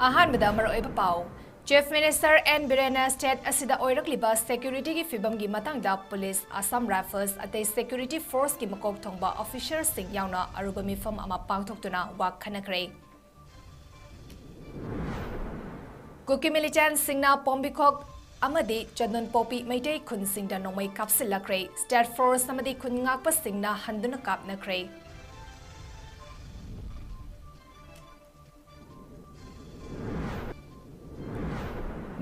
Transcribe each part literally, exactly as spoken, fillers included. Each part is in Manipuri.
ꯑꯍꯥꯟꯕꯗ ꯃꯔꯨꯑꯣꯏꯕ ꯄꯥꯎ꯫ Chief Minister N ꯕꯤꯔꯦꯟꯅ state ꯑꯁꯤꯗ ꯑꯣꯏꯔꯛꯂꯤꯕ security ꯒꯤ ꯐꯤꯕꯝꯒꯤ ꯃꯇꯥꯡꯗ police, Assam Rifles ꯑꯇꯩ security force ꯀꯤ ꯃꯀꯣꯛ ꯊꯣꯡꯕ officer ꯁꯤꯡ ꯌꯥꯎꯅ ꯑꯔꯨꯕ ꯃꯤꯐꯝ ꯑꯃ ꯄꯥꯡꯊꯣꯛꯇꯨꯅ ꯋꯥ ꯈꯟꯅꯈ꯭ꯔꯦ꯫ ꯀꯨꯀꯤ militant ꯁꯤꯡꯅ ꯄꯣꯝꯕꯤꯈꯣꯛ ꯑꯃꯗꯤ ꯆꯟꯗꯣꯟꯄꯣꯛꯄꯤ ꯃꯩꯇꯩ ꯈꯨꯟꯁꯤꯡꯗ ꯅꯣꯡꯃꯩ ꯀꯥꯞꯁꯤꯜꯂꯛꯈ꯭ꯔꯦ꯫ State force ꯑꯃꯗꯤ ꯈꯨꯟ ꯉꯥꯛꯄꯁꯤꯡꯅ ꯍꯟꯗꯨꯅ ꯀꯥꯞꯅꯈ꯭ꯔꯦ꯫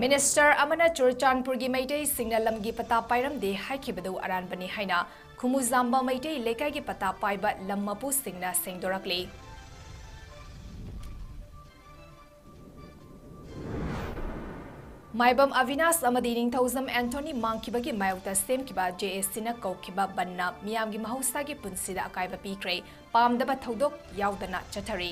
Minister ꯑꯃꯅ ꯆꯨꯔꯆꯥꯟꯄꯨꯔꯒꯤ ꯃꯩꯇꯩꯁꯤꯡꯅ ꯂꯝꯒꯤ ꯄꯇꯥ ꯄꯥꯏꯔꯝꯗꯦ ꯍꯥꯏꯈꯤꯕꯗꯨ ꯑꯔꯥꯟꯕꯅꯤ ꯍꯥꯏꯅ ꯈꯨꯃꯨꯖꯥꯝꯕ ꯃꯩꯇꯩ ꯂꯩꯀꯥꯏꯒꯤ ꯄꯇꯥ ꯄꯥꯏꯕ ꯂꯝ ꯃꯄꯨꯁꯤꯡꯅ ꯁꯦꯡꯗꯣꯔꯛꯂꯤ꯫ ꯃꯥꯏꯕꯝ ꯑꯕꯤꯅꯥꯁ ꯑꯃꯗꯤ ꯅꯤꯡꯊꯧꯖꯝ ꯑꯦꯟꯊꯣꯅꯤ ꯃꯥꯡꯈꯤꯕꯒꯤ ꯃꯥꯌꯣꯛꯇ ꯁꯦꯝꯈꯤꯕ JAC ꯅ ꯀꯧꯈꯤꯕ ꯕꯟꯅ ꯃꯤꯌꯥꯝꯒꯤ ꯃꯍꯧꯁꯥꯒꯤ ꯄꯨꯟꯁꯤꯗ ꯑꯀꯥꯏꯕ ꯄꯤꯈ꯭ꯔꯦ꯫ ꯄꯥꯝꯗꯕ ꯊꯧꯗꯣꯛ ꯌꯥꯎꯗꯅ ꯆꯠꯊꯔꯤ꯫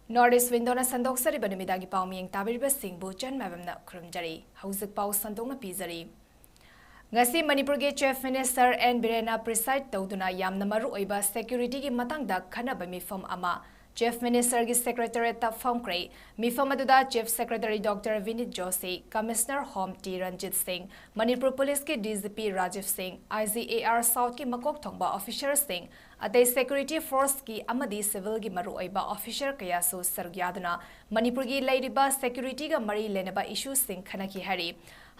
North East Window ꯅ ꯁꯟꯗꯣꯛꯆꯔꯤꯕ ꯅꯨꯃꯤꯗꯥꯡꯒꯤ ꯄꯥꯎ ꯃꯤꯌꯦꯡ ꯇꯥꯕꯤꯔꯤꯕꯁꯤꯡꯕꯨ ꯆꯟ ꯃꯥꯏꯕꯝꯅ ꯈꯨꯔꯨꯝꯖꯔꯤ꯫ ꯍꯧꯖꯤꯛ ꯄꯥꯎ ꯁꯟꯗꯣꯛꯅ ꯄꯤꯖꯔꯤ꯫ ꯉꯁꯤ ꯃꯅꯤꯄꯨꯔꯒꯤ Chief Minister N ꯕꯤꯔꯦꯟꯅ preside ꯇꯧꯗꯨꯅ ꯌꯥꯝꯅ ꯃꯔꯨ ꯑꯣꯏꯕ security ꯒꯤ ꯃꯇꯥꯡꯗ ꯈꯟꯅꯕ ꯃꯤꯐꯝ ꯑꯃ Chief Minister ꯒꯤ Secretariat ꯇ ꯐꯝꯈ꯭ꯔꯦ꯫ ꯃꯤꯐꯝ ꯑꯗꯨꯗ Chief Secretary Doctor ꯕꯤꯅꯤꯠ Joshi, Commissioner Home T Ranjit ꯁꯤꯡ, ꯃꯅꯤꯄꯨꯔ Police ꯀꯤ DGP ꯔꯥꯖꯤꯕ ꯁꯤꯡ, IGAR South ꯀꯤ ꯃꯀꯣꯛ ꯊꯣꯡꯕ officer ꯁꯤꯡ, ꯑꯇꯩ security force ꯀꯤ ꯑꯃꯗꯤ civil ꯒꯤ ꯃꯔꯨꯑꯣꯏꯕ officer ꯀꯌꯥꯁꯨ ꯁꯔꯨꯛ ꯌꯥꯗꯨꯅ ꯃꯅꯤꯄꯨꯔꯒꯤ ꯂꯩꯔꯤꯕ security ꯒ ꯃꯔꯤ ꯂꯩꯅꯕ issue ꯁꯤꯡ ꯈꯟꯅꯈꯤ ꯍꯥꯏꯔꯤ꯫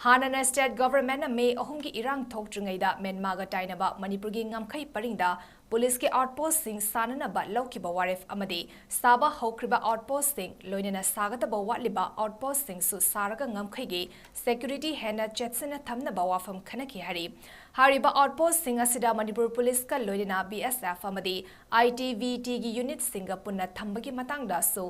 ꯍꯥꯟꯅꯅ state government ꯅ May ꯑꯍꯨꯝꯒꯤ ꯏꯔꯥꯡ ꯊꯣꯛꯇ꯭ꯔꯤꯉꯩꯗ ꯃ꯭ꯌꯥꯟꯃꯥꯔꯒ ꯇꯥꯏꯅꯕ ꯃꯅꯤꯄꯨꯔꯒꯤ ꯉꯝꯈꯩ ꯄꯔꯤꯡꯗ police ꯀꯤ outpost ꯁꯤꯡ ꯁꯥꯅꯅꯕ ꯂꯧꯈꯤꯕ ꯋꯥꯔꯦꯞ ꯑꯃꯗꯤ ꯁꯥꯕ ꯍꯧꯈ꯭ꯔꯤꯕ outpost ꯁꯤꯡ, ꯂꯣꯏꯅꯅ ꯁꯥꯒꯗꯕ ꯋꯥꯠꯂꯤꯕ outpost ꯁꯤꯡꯁꯨ ꯁꯥꯔꯒ ꯉꯝꯈꯩꯒꯤ security ꯍꯦꯟꯅ ꯆꯦꯠꯁꯤꯟꯅ ꯊꯝꯅꯕ ꯋꯥꯐꯝ ꯈꯟꯅꯈꯤ ꯍꯥꯏꯔꯤ꯫ ꯍꯥꯏꯔꯤꯕ outpost ꯁꯤꯡ ꯑꯁꯤꯗ ꯃꯅꯤꯄꯨꯔ Police ꯀ ꯂꯣꯏꯅꯅ BSF ꯑꯃꯗꯤ ITBP ꯒꯤ unit ꯁꯤꯡꯒ ꯄꯨꯟꯅ ꯊꯝꯕꯒꯤ ꯃꯇꯥꯡꯗꯁꯨ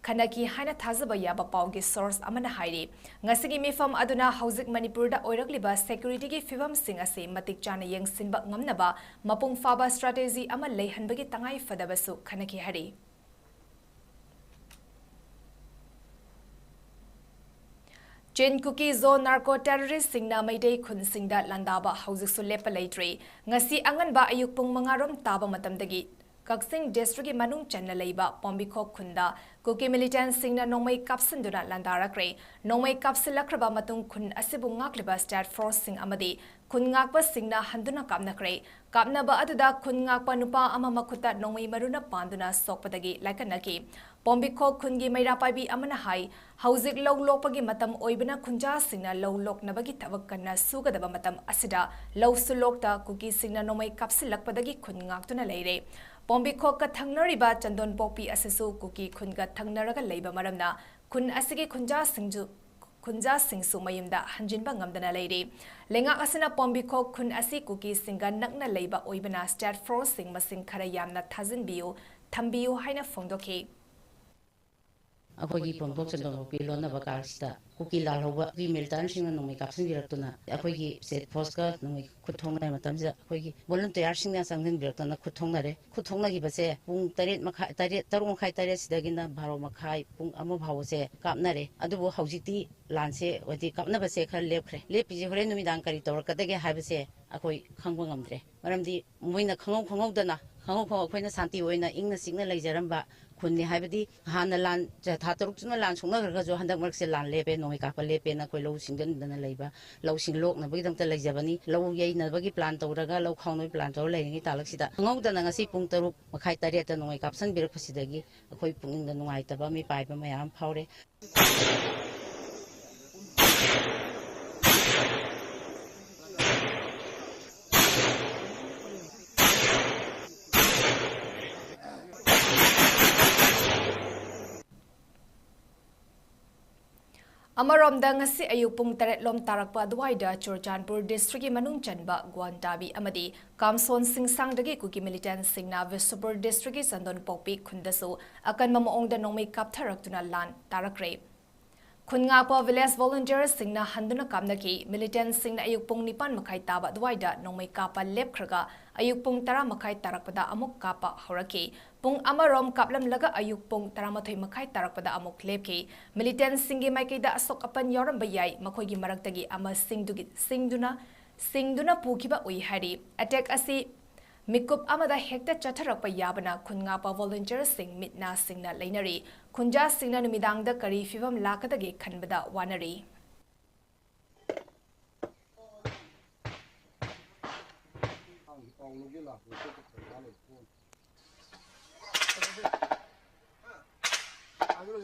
ꯈꯟꯅꯈꯤ ꯍꯥꯏꯅ ꯊꯥꯖꯕ ꯌꯥꯕ ꯄꯥꯎꯒꯤ source ꯑꯃꯅ ꯍꯥꯏꯔꯤ꯫ ꯉꯁꯤꯒꯤ ꯃꯤꯐꯝ ꯑꯗꯨꯅ ꯍꯧꯖꯤꯛ ꯃꯅꯤꯄꯨꯔꯗ ꯑꯣꯏꯔꯛꯂꯤꯕ security ꯒꯤ ꯐꯤꯕꯝꯁꯤꯡ ꯑꯁꯤ ꯃꯇꯤꯛ ꯆꯥꯅ ꯌꯦꯡꯁꯤꯟꯕ ꯉꯝꯅꯕ ꯃꯄꯨꯡ ꯐꯥꯕ strategy ꯑꯃ ꯂꯩꯍꯟꯕꯒꯤ ꯇꯉꯥꯏ ꯐꯗꯕꯁꯨ ꯈꯟꯅꯈꯤ ꯍꯥꯏꯔꯤ꯫ Chin Kuki Zo narco terroristꯁꯤꯡꯅ Meitei ꯈꯨꯟꯁꯤꯡꯗ ꯂꯥꯟꯗꯥꯕ ꯍꯧꯖꯤꯛꯁꯨ ꯂꯦꯞꯄ ꯂꯩꯇ꯭ꯔꯤ꯫ ꯉꯁꯤ ꯑꯉꯟꯕ ꯑꯌꯨꯛ ꯄꯨꯡ ꯃꯉꯥ ꯔꯣꯝ ꯇꯥꯕ ꯃꯇꯝꯗꯒꯤ ꯀꯛꯆꯤꯡ districtꯀꯤ ꯃꯅꯨꯡ ꯆꯟꯅ ꯂꯩꯕ ꯄꯣꯝꯕꯤꯈꯣꯛ ꯈꯨꯟꯗ ꯀꯨꯀꯤ militantꯁꯤꯡꯅ ꯅꯣꯡꯃꯩ ꯀꯥꯞꯁꯤꯟꯗꯨꯅ ꯂꯥꯟꯗꯥꯔꯛꯈ꯭ꯔꯦ꯫ ꯅꯣꯡꯃꯩ ꯀꯥꯞꯁꯤꯜꯂꯛꯈ꯭ꯔꯕ ꯃꯇꯨꯡ ꯈꯨꯟ ꯑꯁꯤꯕꯨ ꯉꯥꯛꯂꯤꯕ state forceꯁꯤꯡ ꯑꯃꯗꯤ ꯈꯨꯟ ꯉꯥꯛꯄꯁꯤꯡꯅ ꯍꯟꯗꯨꯅ ꯀꯥꯞꯅꯈ꯭ꯔꯦ꯫ ꯀꯥꯞꯅꯕ ꯑꯗꯨꯗ ꯈꯨꯟ ꯉꯥꯛꯄ ꯅꯨꯄꯥ ꯑꯃ ꯃꯈꯨꯠꯇ ꯅꯣꯡꯃꯩ ꯃꯔꯨꯅ ꯄꯥꯟꯗꯨꯅ ꯁꯣꯛꯄꯗꯒꯤ ꯂꯥꯏꯀꯠꯅꯈꯤ꯫ ꯄꯣꯝꯕꯤꯈꯣꯛ ꯈꯨꯟꯒꯤ ꯃꯩꯔꯥ ꯄꯥꯏꯕꯤ ꯑꯃꯅ ꯍꯥꯏ, ꯍꯧꯖꯤꯛ ꯂꯧ ꯂꯣꯛꯄꯒꯤ ꯃꯇꯝ ꯑꯣꯏꯕꯅ ꯈꯨꯟꯖꯥꯁꯤꯡꯅ ꯂꯧ ꯂꯣꯛꯅꯕꯒꯤ ꯊꯕꯛ ꯀꯟꯅ ꯁꯨꯒꯗꯕ ꯃꯇꯝ ꯑꯁꯤꯗ ꯂꯧꯁꯨ ꯂꯣꯛꯇ ꯀꯨꯀꯤꯁꯤꯡꯅ ꯅꯣꯡꯃꯩ ꯀꯥꯞꯁꯤꯜꯂꯛꯄꯗꯒꯤ ꯈꯨꯟ ꯉꯥꯛꯇꯨꯅ ꯂꯩꯔꯦ꯫ ꯄꯣꯝꯕꯤꯈꯣꯛꯀ ꯊꯪꯅꯔꯤꯕ ꯆꯟꯗꯣꯟꯄꯣꯛꯄꯤ ꯑꯁꯤꯁꯨ ꯀꯨꯀꯤ ꯈꯨꯟꯒ ꯊꯪꯅꯔꯒ ꯂꯩꯕ ꯃꯔꯝꯅ ꯈꯨꯟ ꯑꯁꯤꯒꯤ ꯈꯨꯟꯖꯥꯁꯤꯡꯁꯨ ꯈꯨꯟꯖꯥꯁꯤꯡꯁꯨ ꯃꯌꯨꯝꯗ ꯍꯟꯖꯤꯟꯕ ꯉꯝꯗꯅ ꯂꯩꯔꯤ꯫ ꯂꯩꯉꯥꯛ ꯑꯁꯤꯅ ꯄꯣꯝꯕꯤꯈꯣꯛ ꯈꯨꯟ ꯑꯁꯤ ꯀꯨꯀꯤꯁꯤꯡꯒ ꯅꯛꯅ ꯂꯩꯕ ꯑꯣꯏꯕꯅ state forceꯁꯤꯡ ꯃꯁꯤꯡ ꯈꯔ ꯌꯥꯝꯅ ꯊꯥꯖꯤꯟꯕꯤꯌꯨ, ꯊꯝꯕꯤꯌꯨ ꯍꯥꯏꯅ ꯐꯣꯡꯗꯣꯛꯈꯤ꯫ ꯑꯩꯈꯣꯏꯒꯤ ꯄꯣꯝꯕꯤꯈꯣꯛ ꯆꯟꯗꯣꯟꯄꯣꯛꯄꯤ ꯂꯣꯟꯅꯕ ꯀꯥꯔꯁꯤꯗ ꯀꯨꯀꯤ ꯂꯥꯜꯍꯧꯕ ꯀꯨꯀꯤ militantꯁꯤꯡꯅ ꯅꯣꯡꯃꯩ ꯀꯥꯞꯁꯤꯟꯕꯤꯔꯛꯇꯨꯅ ꯑꯩꯈꯣꯏꯒꯤ state forceꯀ ꯅꯣꯡꯃꯩ ꯈꯨꯠ ꯊꯣꯛꯅꯔ ꯃꯇꯝꯁꯤꯗ ꯑꯩꯈꯣꯏꯒꯤ volunteerꯁꯤꯡꯅ ꯆꯪꯁꯤꯟꯕꯤꯔꯛꯇꯅ ꯈꯨꯠ ꯊꯣꯛꯅꯔꯦ꯫ ꯈꯨꯠ ꯊꯣꯛꯅꯈꯤꯕꯁꯦ ꯄꯨꯡ ꯇꯔꯦꯠ ꯃꯈꯥꯏ, ꯇꯔꯦꯠ, ꯇꯔꯨꯛ ꯃꯈꯥꯏ, ꯇꯔꯦꯠ ꯁꯤꯗꯒꯤꯅ ꯕꯥꯔꯣ ꯃꯈꯥꯏ, ꯄꯨꯡ ꯑꯃ ꯐꯥꯎꯕꯁꯦ ꯀꯥꯞꯅꯔꯦ꯫ ꯑꯗꯨꯕꯨ ꯍꯧꯖꯤꯛꯇꯤ ꯂꯥꯟꯁꯦ, ꯍꯥꯏꯗꯤ ꯀꯥꯞꯅꯕꯁꯦ ꯈꯔ ꯂꯦꯞꯈ꯭ꯔꯦ꯫ ꯂꯦꯞꯄꯤꯁꯦ ꯍꯣꯔꯦꯟ ꯅꯨꯃꯤꯗꯥꯡ ꯀꯔꯤ ꯇꯧꯔꯛꯀꯗꯒꯦ ꯍꯥꯏꯕꯁꯦ ꯑꯩꯈꯣꯏ ꯈꯪꯕ ꯉꯝꯗ꯭ꯔꯦ꯫ ꯃꯔꯝꯗꯤ ꯃꯣꯏꯅ ꯈꯪꯍꯧ ꯈꯪꯍꯧꯗꯅ, ꯈꯪꯍꯧ ꯈꯪꯍꯧ ꯑꯩꯈꯣꯏꯅ ꯁꯥꯟꯇꯤ ꯑꯣꯏꯅ ꯏꯪꯅ ꯆꯤꯛꯅ ꯂꯩꯖꯔꯝꯕ ꯈꯨꯟꯅꯤ꯫ ꯍꯥꯏꯕꯗꯤ ꯍꯥꯟꯅ ꯂꯥꯟ, ꯊꯥ ꯇꯔꯨꯛ ꯆꯨꯞꯅ ꯂꯥꯟ ꯁꯣꯛꯅꯈ꯭ꯔꯒꯁꯨ ꯍꯟꯗꯛ ꯃꯔꯛꯁꯦ ꯂꯥꯟ ꯂꯦꯞꯄꯦ, ꯅꯣꯡꯃꯩ ꯀꯥꯞꯄ ꯂꯦꯞꯄꯦꯅ ꯑꯩꯈꯣꯏ ꯂꯧ ꯁꯤꯡꯖꯤꯟꯗꯅ ꯂꯩꯕ, ꯂꯧꯁꯤꯡ ꯂꯣꯛꯅꯕꯒꯤꯗꯃꯛꯇ ꯂꯩꯖꯕꯅꯤ꯫ ꯂꯧ ꯌꯩꯅꯕꯒꯤ plan ꯇꯧꯔꯒ, ꯂꯧ ꯈꯥꯎꯅꯕꯒꯤ plan ꯇꯧꯔ ꯂꯩꯔꯤꯉꯩ ꯇꯥꯂꯛꯁꯤꯗ ꯈꯪꯍꯧꯗꯅ ꯉꯁꯤ ꯄꯨꯡ ꯇꯔꯨꯛ ꯃꯈꯥꯏ, ꯇꯔꯦꯠꯇ ꯅꯣꯡꯃꯩ ꯀꯥꯞꯁꯤꯟꯕꯤꯔꯛꯄꯁꯤꯗꯒꯤ ꯑꯩꯈꯣꯏ ꯄꯨꯛꯅꯤꯡꯗ ꯅꯨꯡꯉꯥꯏꯇꯕ, ꯃꯤꯄꯥꯏꯕ ꯃꯌꯥꯝ ꯑꯃ ꯐꯥꯎꯔꯦ꯫ ꯑꯃꯔꯣꯝꯗ, ꯉꯁꯤ ꯑꯌꯨꯛ ꯄꯨꯡ ꯇꯔꯦꯠ ꯂꯣꯝ ꯇꯥꯔꯛꯄ ꯑꯗꯨꯋꯥꯏꯗ ꯆꯨꯔꯆꯥꯟꯄꯨꯔ districtꯀꯤ ꯃꯅꯨꯡ ꯆꯟꯕ ꯒ꯭ꯋꯥꯟꯇꯥꯕꯤ ꯑꯃꯗꯤ ꯀꯥꯝꯁꯣꯟ ꯁꯤꯡꯁꯥꯡꯗꯒꯤ ꯀꯨꯀꯤ militantꯁꯤꯡꯅ ꯕꯤꯁꯅꯨꯄꯨꯔ districtꯀꯤ ꯆꯟꯗꯣꯟꯄꯣꯛꯄꯤ ꯈꯨꯟꯗꯁꯨ ꯑꯀꯟꯕ ꯃꯑꯣꯡꯗ ꯅꯣꯡꯃꯩ ꯀꯥꯞꯊꯔꯛꯇꯨꯅ ꯂꯥꯟ ꯇꯥꯔꯛꯈ꯭ꯔꯦ꯫ ꯈꯨꯟꯉꯥꯛꯄ village volunteersꯁꯤꯡꯅ ꯍꯟꯗꯨꯅ ꯀꯥꯞꯅꯈꯤ꯫ Militantꯁꯤꯡꯅ ꯑꯌꯨꯛ ꯄꯨꯡ ꯅꯤꯄꯥꯟ ꯃꯈꯥꯏ ꯇꯥꯕ ꯑꯗꯨꯋꯥꯏꯗ ꯅꯣꯡꯃꯩ ꯀꯥꯞꯄ ꯂꯦꯞꯈ꯭ꯔꯒ ꯑꯌꯨꯛ ꯄꯨꯡ ꯇꯔꯥ ꯃꯈꯥꯏ ꯇꯥꯔꯛꯄꯗ ꯑꯃꯨꯛ ꯀꯥꯞꯄ ꯍꯧꯔꯛꯈꯤ꯫ ꯄꯨꯡ ꯑꯃꯔꯣꯝ ꯀꯥꯞꯂꯝꯂꯒ ꯑꯌꯨꯛ ꯄꯨꯡ ꯇꯔꯥꯃꯥꯊꯣꯏ ꯃꯈꯥꯏ ꯇꯥꯔꯛꯄꯗ ꯑꯃꯨꯛ ꯂꯦꯞꯈꯤ꯫ Militantꯁꯤꯡꯒꯤ ꯃꯥꯏꯀꯩꯗ ꯑꯁꯣꯛ ꯑꯄꯟ ꯌꯥꯎꯔꯝꯕ ꯌꯥꯏ꯫ ꯃꯈꯣꯏꯒꯤ ꯃꯔꯛꯇꯒꯤ ꯑꯃ ꯁꯤꯡꯗꯨꯒꯤ, ꯁꯤꯡꯗꯨꯅ, ꯁꯤꯡꯗꯨꯅ ꯄꯨꯈꯤꯕ ꯎꯏ ꯍꯥꯏꯔꯤ꯫ Attack ꯑꯁꯤ ꯃꯤꯀꯨꯞ ꯑꯃꯗ ꯍꯦꯛꯇ ꯆꯠꯊꯔꯛꯄ ꯌꯥꯕꯅ ꯈꯨꯟꯉꯥꯛꯄ volunteersꯁꯤꯡ ꯃꯤꯠ ꯅꯥ ꯁꯤꯡꯅ ꯂꯩꯅꯔꯤ꯫ ꯈꯨꯟꯖꯥꯁꯤꯡꯅ ꯅꯨꯃꯤꯗꯥꯡꯗ ꯀꯔꯤ ꯐꯤꯕꯝ ꯂꯥꯛꯀꯗꯒꯦ ꯈꯟꯕꯗ ꯋꯥꯅꯔꯤ꯫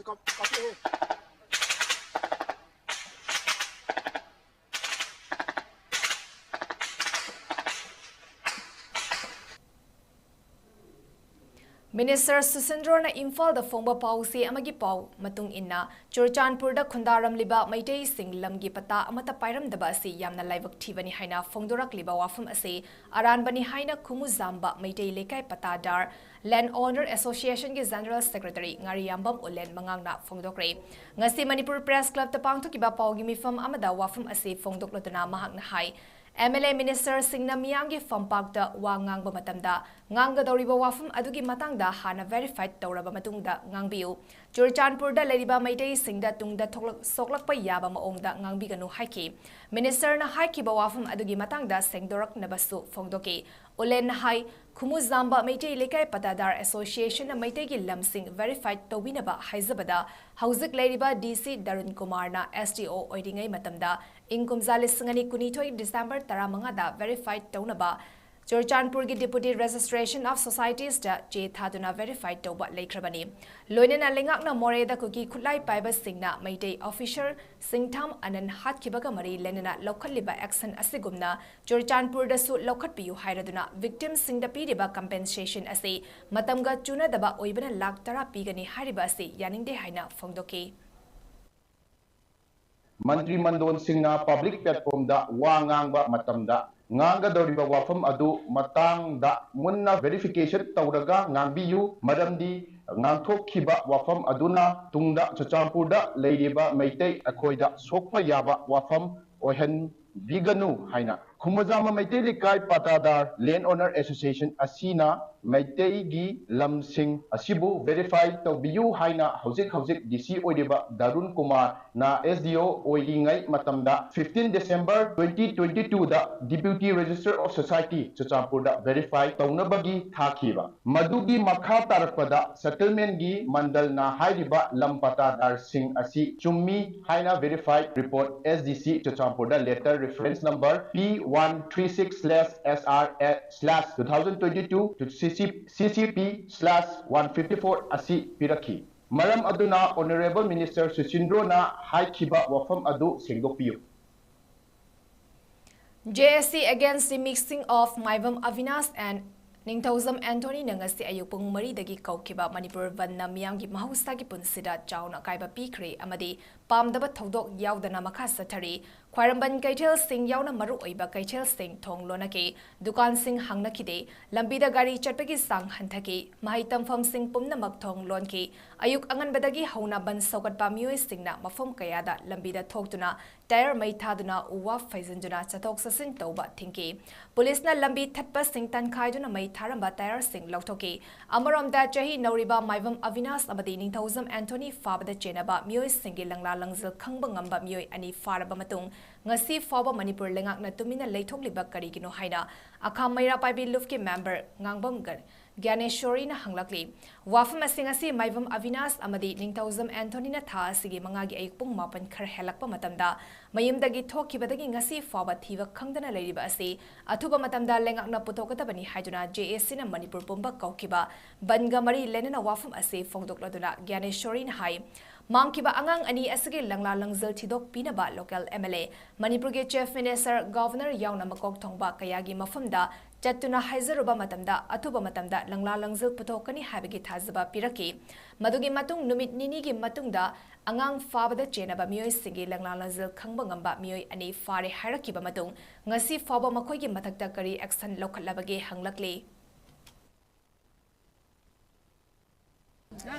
Minister ꯁꯨꯁꯤꯟꯗ꯭ꯔꯣꯅ ꯏꯝꯐꯥꯜꯗ ꯐꯣꯡꯕ ꯄꯥꯎꯆꯦ ꯑꯃꯒꯤ ꯄꯥꯎ ꯃꯇꯨꯡ ꯏꯟꯅ, ꯆꯨꯔꯆꯥꯟꯄꯨꯔꯗ ꯈꯨꯟꯗꯥꯔꯝꯂꯤꯕ ꯃꯩꯇꯩꯁꯤꯡ ꯂꯝꯒꯤ ꯄꯇꯥ ꯑꯃꯠꯇ ꯄꯥꯏꯔꯝꯗꯕ ꯑꯁꯤ ꯌꯥꯝꯅ ꯂꯥꯏꯕꯛ ꯊꯤꯕꯅꯤ ꯍꯥꯏꯅ ꯐꯣꯡꯗꯣꯔꯛꯂꯤꯕ ꯋꯥꯐꯝ ꯑꯁꯤ ꯑꯔꯥꯟꯕꯅꯤ ꯍꯥꯏꯅ ꯈꯨꯃꯨꯖꯥꯝꯕ ꯃꯩꯇꯩ ꯂꯩꯀꯥꯏ ꯄꯇꯥꯗꯥꯔ, Land Owner Associationꯒꯤ General Secretary ꯉꯥꯔꯤꯌꯥꯝꯕꯝ ꯎꯂꯦꯟ ꯃꯉꯥꯡꯅ ꯐꯣꯡꯗꯣꯛꯈ꯭ꯔꯦ꯫ ꯉꯁꯤ ꯃꯅꯤꯄꯨꯔ Press Clubꯇ ꯄꯥꯡꯊꯣꯛꯈꯤꯕ ꯄꯥꯎꯒꯤ ꯃꯤꯐꯝ ꯑꯃꯗ ꯋꯥꯐꯝ ꯑꯁꯤ ꯐꯣꯡꯗꯣꯛꯂꯗꯨꯅ ꯃꯍꯥꯛꯅ ꯍꯥꯏ, MLA ministerꯁꯤꯡꯅ ꯃꯤꯌꯥꯝꯒꯤ ꯐꯝꯄꯥꯛꯇ ꯋꯥ ꯉꯥꯡꯕ ꯃꯇꯝꯗ ꯉꯥꯡꯒꯗꯧꯔꯤꯕ ꯋꯥꯐꯝ ꯑꯗꯨꯒꯤ ꯃꯇꯥꯡꯗ ꯍꯥꯟꯅ verify ꯇꯧꯔꯕ ꯃꯇꯨꯡꯗ ꯉꯥꯡꯕꯤꯌꯨ꯫ ꯆꯨꯔꯆꯥꯟꯄꯨꯔꯗ ꯂꯩꯔꯤꯕ ꯃꯩꯇꯩꯁꯤꯡꯗ ꯇꯨꯡꯗ ꯊꯣꯛꯂꯛ-, ꯁꯣꯛꯂꯛꯄ ꯌꯥꯕ ꯃꯑꯣꯡꯗ ꯉꯥꯡꯕꯤꯒꯅꯨ ꯍꯥꯏꯈꯤ꯫ Ministerꯅ ꯍꯥꯏꯈꯤꯕ ꯋꯥꯐꯝ ꯑꯗꯨꯒꯤ ꯃꯇꯥꯡꯗ ꯁꯦꯡꯗꯣꯔꯛꯅꯕꯁꯨ ꯐꯣꯡꯗꯣꯛꯈꯤ꯫ ꯎꯂꯦꯟꯅ ꯍꯥꯏ, ꯈꯨꯃꯨꯖꯥꯝꯕ ꯃꯩꯇꯩ ꯂꯩꯀꯥꯏ ꯄꯇꯥꯗꯥꯔ Associationꯅ ꯃꯩꯇꯩꯒꯤ ꯂꯝꯁꯤꯡ verify ꯇꯧꯕꯤꯅꯕ ꯍꯥꯏꯖꯕꯗ, ꯍꯧꯖꯤꯛ ꯂꯩꯔꯤꯕ DC ꯗꯔꯨꯟ ꯀꯨꯃꯥꯔꯅ SDO ꯑꯣꯏꯔꯤꯉꯩ ꯃꯇꯝꯗ, ꯏꯪ ꯀꯨꯝꯖꯥ ꯂꯤꯁꯤꯡ ꯑꯅꯤ ꯀꯨꯟꯅꯤꯊꯣꯏ December ꯇꯔꯥꯃꯉꯥꯗ verify ꯇꯧꯅꯕ ꯆꯨꯔꯆꯥꯟꯄꯨꯔꯒꯤ Deputy Registration of Societiesꯇ ꯆꯦ ꯊꯥꯗꯨꯅ verify ꯇꯧꯕ ꯂꯩꯈ꯭ꯔꯕꯅꯤ꯫ ꯂꯣꯏꯅꯅ ꯂꯩꯉꯥꯛꯅ ꯃꯣꯔꯦꯗ ꯀꯨꯀꯤ ꯈꯨꯠꯂꯥꯏ ꯄꯥꯏꯕꯁꯤꯡꯅ ꯃꯩꯇꯩ officer ꯁꯤꯡꯊꯥꯝ ꯑꯅꯟ ꯍꯥꯠꯈꯤꯕꯒ ꯃꯔꯤ ꯂꯩꯅꯅ ꯂꯧꯈꯠꯂꯤꯕ action ꯑꯁꯤꯒꯨꯝꯅ ꯆꯨꯔꯆꯥꯟꯄꯨꯔꯗꯁꯨ ꯂꯧꯈꯠꯄꯤꯌꯨ ꯍꯥꯏꯔꯗꯨꯅ victimꯁꯤꯡꯗ ꯄꯤꯔꯤꯕ compensation ꯑꯁꯤ ꯃꯇꯝꯒ ꯆꯨꯅꯗꯕ ꯑꯣꯏꯕꯅ ꯂꯥꯈ ꯇꯔꯥ ꯄꯤꯒꯅꯤ ꯍꯥꯏꯔꯤꯕ ꯑꯁꯤ ꯌꯥꯅꯤꯡꯗꯦ ꯍꯥꯏꯅ ꯐꯣꯡꯗꯣꯛꯈꯤ꯫ ꯃꯟꯇ꯭ꯔꯤ ꯃꯟꯗꯣꯟꯁꯤꯡꯅ public platformꯗ ꯋꯥ ꯉꯥꯡꯕ ꯃꯇꯝꯗ ꯉꯥꯡꯒꯗꯧꯔꯤꯕ ꯋꯥꯐꯝ ꯑꯗꯨ ꯃꯇꯥꯡꯗ ꯃꯨꯟꯅ verification ꯇꯧꯔꯒ ꯉꯥꯡꯕꯤꯌꯨ, ꯃꯔꯝꯗꯤ ꯉꯥꯡꯊꯣꯛꯈꯤꯕ ꯋꯥꯐꯝ ꯑꯗꯨꯅ ꯇꯨꯡꯗ ꯆꯨꯔꯆꯥꯟꯄꯨꯔꯗ ꯂꯩꯔꯤꯕ ꯃꯩꯇꯩ ꯑꯩꯈꯣꯏꯗ ꯁꯣꯛꯄ ꯌꯥꯕ ꯋꯥꯐꯝ ꯑꯣꯏꯍꯟꯕꯤꯒꯅꯨ ꯍꯥꯏꯅ ꯈꯨꯃꯖꯥꯃ ꯃꯩꯇꯩ ꯂꯩꯀꯥꯏ ꯄꯥꯇꯥꯗꯥꯔ Land Owner Association ꯑꯁꯤꯅ ꯃꯩꯇꯩꯒꯤ ꯂꯝꯁꯤꯡ ꯑꯁꯤꯕꯨ verify ꯇꯧꯕꯤꯌꯨ ꯍꯥꯏꯅ ꯍꯧꯖꯤꯛ ꯍꯧꯖꯤꯛ D C ꯑꯣꯏꯔꯤꯕ ꯗꯥꯔꯨꯟ ꯀꯨꯃꯥꯔꯅ S D O ꯑꯣꯏꯔꯤꯉꯩ ꯃꯇꯝꯗ fifteen December twenty twenty-two the Deputy Registrar of Society ꯆꯨꯔꯆꯥꯟꯄꯨꯔꯗ verify ꯇꯧꯅꯕꯒꯤ ꯊꯥꯈꯤꯕ꯫ ꯃꯗꯨꯒꯤ ꯃꯈꯥ ꯇꯥꯔꯛꯄꯗ settlement ꯒꯤ ꯃꯟꯗꯜꯅ ꯍꯥꯏꯔꯤꯕ ꯂꯝ ꯄꯇꯥꯗꯥꯔꯁꯤꯡ ꯑꯁꯤ ꯆꯨꯝꯃꯤ ꯍꯥꯏꯅ verified report S D C ꯆꯨꯔꯆꯥꯟꯄꯨꯔꯗ letter reference number P one three six slash S R slash two thousand twenty-two to C C, C C P slash one fifty-four ꯑꯁꯤ ꯄꯤꯔꯛꯈꯤ꯫ ꯃꯔꯝ ꯑꯗꯨꯅ Honourable Minister ꯁꯨꯆꯤꯟꯗ꯭ꯔꯣꯅ ꯍꯥꯏꯈꯤꯕ ꯋꯥꯐꯝ ꯑꯗꯨ ꯁꯦꯡꯗꯣꯛꯄꯤꯌꯨ꯫ J S C against the mixing of Maibam Abinash and ꯅꯤꯡꯊꯧꯖꯝ ꯑꯦꯟꯊꯣꯅꯤꯅ ꯉꯁꯤ ꯑꯌꯨꯛ ꯄꯨꯡ ꯃꯔꯤꯗꯒꯤ ꯀꯧꯈꯤꯕ ꯃꯅꯤꯄꯨꯔ ꯕꯟꯗꯅ ꯃꯤꯌꯥꯝꯒꯤ ꯃꯍꯧꯁꯥꯒꯤ ꯄꯨꯟꯁꯤꯗ ꯆꯥꯎꯅ ꯑꯀꯥꯏꯕ ꯄꯤꯈ꯭ꯔꯦ ꯑꯃꯗꯤ ꯄꯥꯝꯗꯕ ꯊꯧꯗꯣꯛ ꯌꯥꯎꯗꯅ ꯃꯈꯥ ꯆꯠꯊꯔꯤ꯫ ꯈ꯭ꯋꯥꯏꯔꯝꯕꯟ ꯀꯩꯊꯦꯜꯁꯤꯡ ꯌꯥꯎꯅ ꯃꯔꯨꯑꯣꯏꯕ ꯀꯩꯊꯦꯜꯁꯤꯡ ꯊꯣꯡ ꯂꯣꯟꯅꯈꯤ, ꯗꯨꯀꯥꯟꯁꯤꯡ ꯍꯥꯡꯅꯈꯤꯗꯦ, ꯂꯝꯕꯤꯗ ꯒꯥꯔꯤ ꯆꯠꯄꯒꯤ ꯆꯥꯡ ꯍꯟꯊꯈꯤ, ꯃꯍꯩ ꯇꯝꯐꯝꯁꯤꯡ ꯄꯨꯝꯅꯃꯛ ꯊꯣꯡ ꯂꯣꯟꯈꯤ꯫ ꯑꯌꯨꯛ ꯑꯉꯟꯕꯗꯒꯤ ꯍꯧꯅ ꯕꯟ ꯁꯧꯒꯠꯄ ꯃꯤꯑꯣꯏꯁꯤꯡꯅ ꯃꯐꯝ ꯀꯌꯥꯗ ꯂꯝꯕꯤꯗ ꯊꯣꯛꯇꯨꯅ ꯇꯥꯌꯔ ꯃꯩ ꯊꯥꯗꯨꯅ ꯎ ꯋꯥ ꯐꯩꯖꯤꯟꯗꯨꯅ ꯆꯠꯊꯣꯛ ꯆꯠꯁꯤꯟ ꯇꯧꯕ ꯊꯤꯡꯈꯤ꯫ ꯄꯨꯂꯤꯁꯅ ꯂꯝꯕꯤ ꯊꯠꯄꯁꯤꯡ ꯇꯟꯈꯥꯏꯗꯨꯅ ꯃꯩ ꯊꯥꯔꯝꯕ ꯇꯥꯌꯔꯁꯤꯡ ꯂꯧꯊꯣꯛꯈꯤ꯫ ꯑꯃꯔꯣꯝꯗ ꯆꯍꯤ ꯅꯧꯔꯤꯕ ꯃꯥꯏꯕꯝ ꯑꯕꯤꯅꯥꯁ ꯑꯃꯗꯤ ꯅꯤꯡꯊꯧꯖꯝ ꯑꯦꯟꯊꯣꯅꯤ ꯐꯥꯕꯗ ꯆꯦꯟꯅꯕ ꯃꯤꯑꯣꯏꯁꯤꯡꯒꯤ ꯂꯪꯂꯥ ꯂꯪꯖꯤꯜ ꯈꯪꯕ ꯉꯝꯕ ꯃꯤꯑꯣꯏ ꯑꯅꯤ ꯐꯥꯔꯕ ꯃꯇꯨꯡ ꯉꯁꯤ ꯐꯥꯎꯕ ꯃꯅꯤꯄꯨꯔ ꯂꯩꯉꯥꯛꯅ ꯇꯨꯃꯤꯟꯅ ꯂꯩꯊꯣꯛꯂꯤꯕ ꯀꯔꯤꯒꯤꯅꯣ ꯍꯥꯏꯅ ꯑꯈꯥꯝ ꯃꯩꯔꯥ ꯄꯥꯏꯕꯤ ꯂꯨꯞꯀꯤ ꯃꯦꯝꯕꯔ ꯉꯥꯡꯕꯝ ꯒ-, ꯒ꯭ꯌꯥꯅꯦꯁꯣꯔꯤꯅ ꯍꯪꯂꯛꯂꯤ꯫ ꯋꯥꯐꯝ ꯑꯁꯤ ꯉꯁꯤ ꯃꯥꯏꯕꯝ ꯑꯕꯤꯅꯥꯁ ꯑꯃꯗꯤ ꯅꯤꯡꯊꯧꯖꯝ ꯑꯦꯟꯊꯣꯅꯤꯅ ꯊꯥ ꯑꯁꯤꯒꯤ ꯃꯉꯥꯒꯤ ꯑꯌꯨꯛ ꯄꯨꯡ ꯃꯥꯄꯟ ꯈꯔ ꯍꯦꯜꯂꯛꯄ ꯃꯇꯝꯗ ꯃꯌꯨꯝꯗꯒꯤ ꯊꯣꯛꯈꯤꯕꯗꯒꯤ ꯉꯁꯤ ꯐꯥꯎꯕ ꯊꯤꯕ ꯈꯪꯗꯅ ꯂꯩꯔꯤꯕ ꯑꯁꯤ ꯑꯊꯨꯕ ꯃꯇꯝꯗ ꯂꯩꯉꯥꯛꯅ ꯄꯨꯊꯣꯛꯀꯗꯕꯅꯤ ꯍꯥꯏꯗꯨꯅ J A C ꯅ ꯃꯅꯤꯄꯨꯔ ꯄꯨꯝꯕ ꯀꯧꯈꯤꯕ ꯕꯟꯒ ꯃꯔꯤ ꯂꯩꯅꯅ ꯋꯥꯐꯝ ꯑꯁꯤ ꯐꯣꯡꯗꯣꯛꯂꯗꯨꯅ ꯒ꯭ꯌꯥꯅꯦꯁꯣꯔꯤꯅ ꯍꯥꯏ, ꯃꯥꯡꯈꯤꯕ ꯑꯉꯥꯡ ꯑꯅꯤ ꯑꯁꯤꯒꯤ ꯂꯪꯂꯥ ꯂꯪꯖꯤꯜ ꯊꯤꯗꯣꯛꯄꯤꯅꯕ local M L A, ꯃꯅꯤꯄꯨꯔꯒꯤ Chief Minister, Governor ꯌꯥꯎꯅ ꯃꯀꯣꯛ ꯊꯣꯡꯕ ꯀꯌꯥꯒꯤ ꯃꯐꯝꯗ ꯆꯠꯇꯨꯅ ꯍꯥꯏꯖꯔꯨꯕ ꯃꯇꯝꯗ ꯑꯊꯨꯕ ꯃꯇꯝꯗ ꯂꯪꯂꯥ ꯂꯪꯖꯤꯜ ꯄꯨꯊꯣꯛꯀꯅꯤ ꯍꯥꯏꯕꯒꯤ ꯊꯥꯖꯕ ꯄꯤꯔꯛꯈꯤ꯫ ꯃꯗꯨꯒꯤ ꯃꯇꯨꯡ ꯅꯨꯃꯤꯠ ꯅꯤꯅꯤꯒꯤ ꯃꯇꯨꯡꯗ ꯑꯉꯥꯡ ꯐꯥꯕꯗ ꯆꯦꯟꯅꯕ ꯃꯤꯑꯣꯏꯁꯤꯡꯒꯤ ꯂꯪꯂꯥ ꯂꯪꯖꯤꯜ ꯈꯪꯕ ꯉꯝꯕ ꯃꯤꯑꯣꯏ ꯑꯅꯤ ꯐꯥꯔꯦ ꯍꯥꯏꯔꯛꯈꯤꯕ ꯃꯇꯨꯡ ꯉꯁꯤ ꯐꯥꯎꯕ ꯃꯈꯣꯏꯒꯤ ꯃꯊꯛꯇ ꯀꯔꯤ action ꯂꯧꯈꯠꯂꯕꯒꯦ ꯍꯪꯂꯛꯂꯤ꯫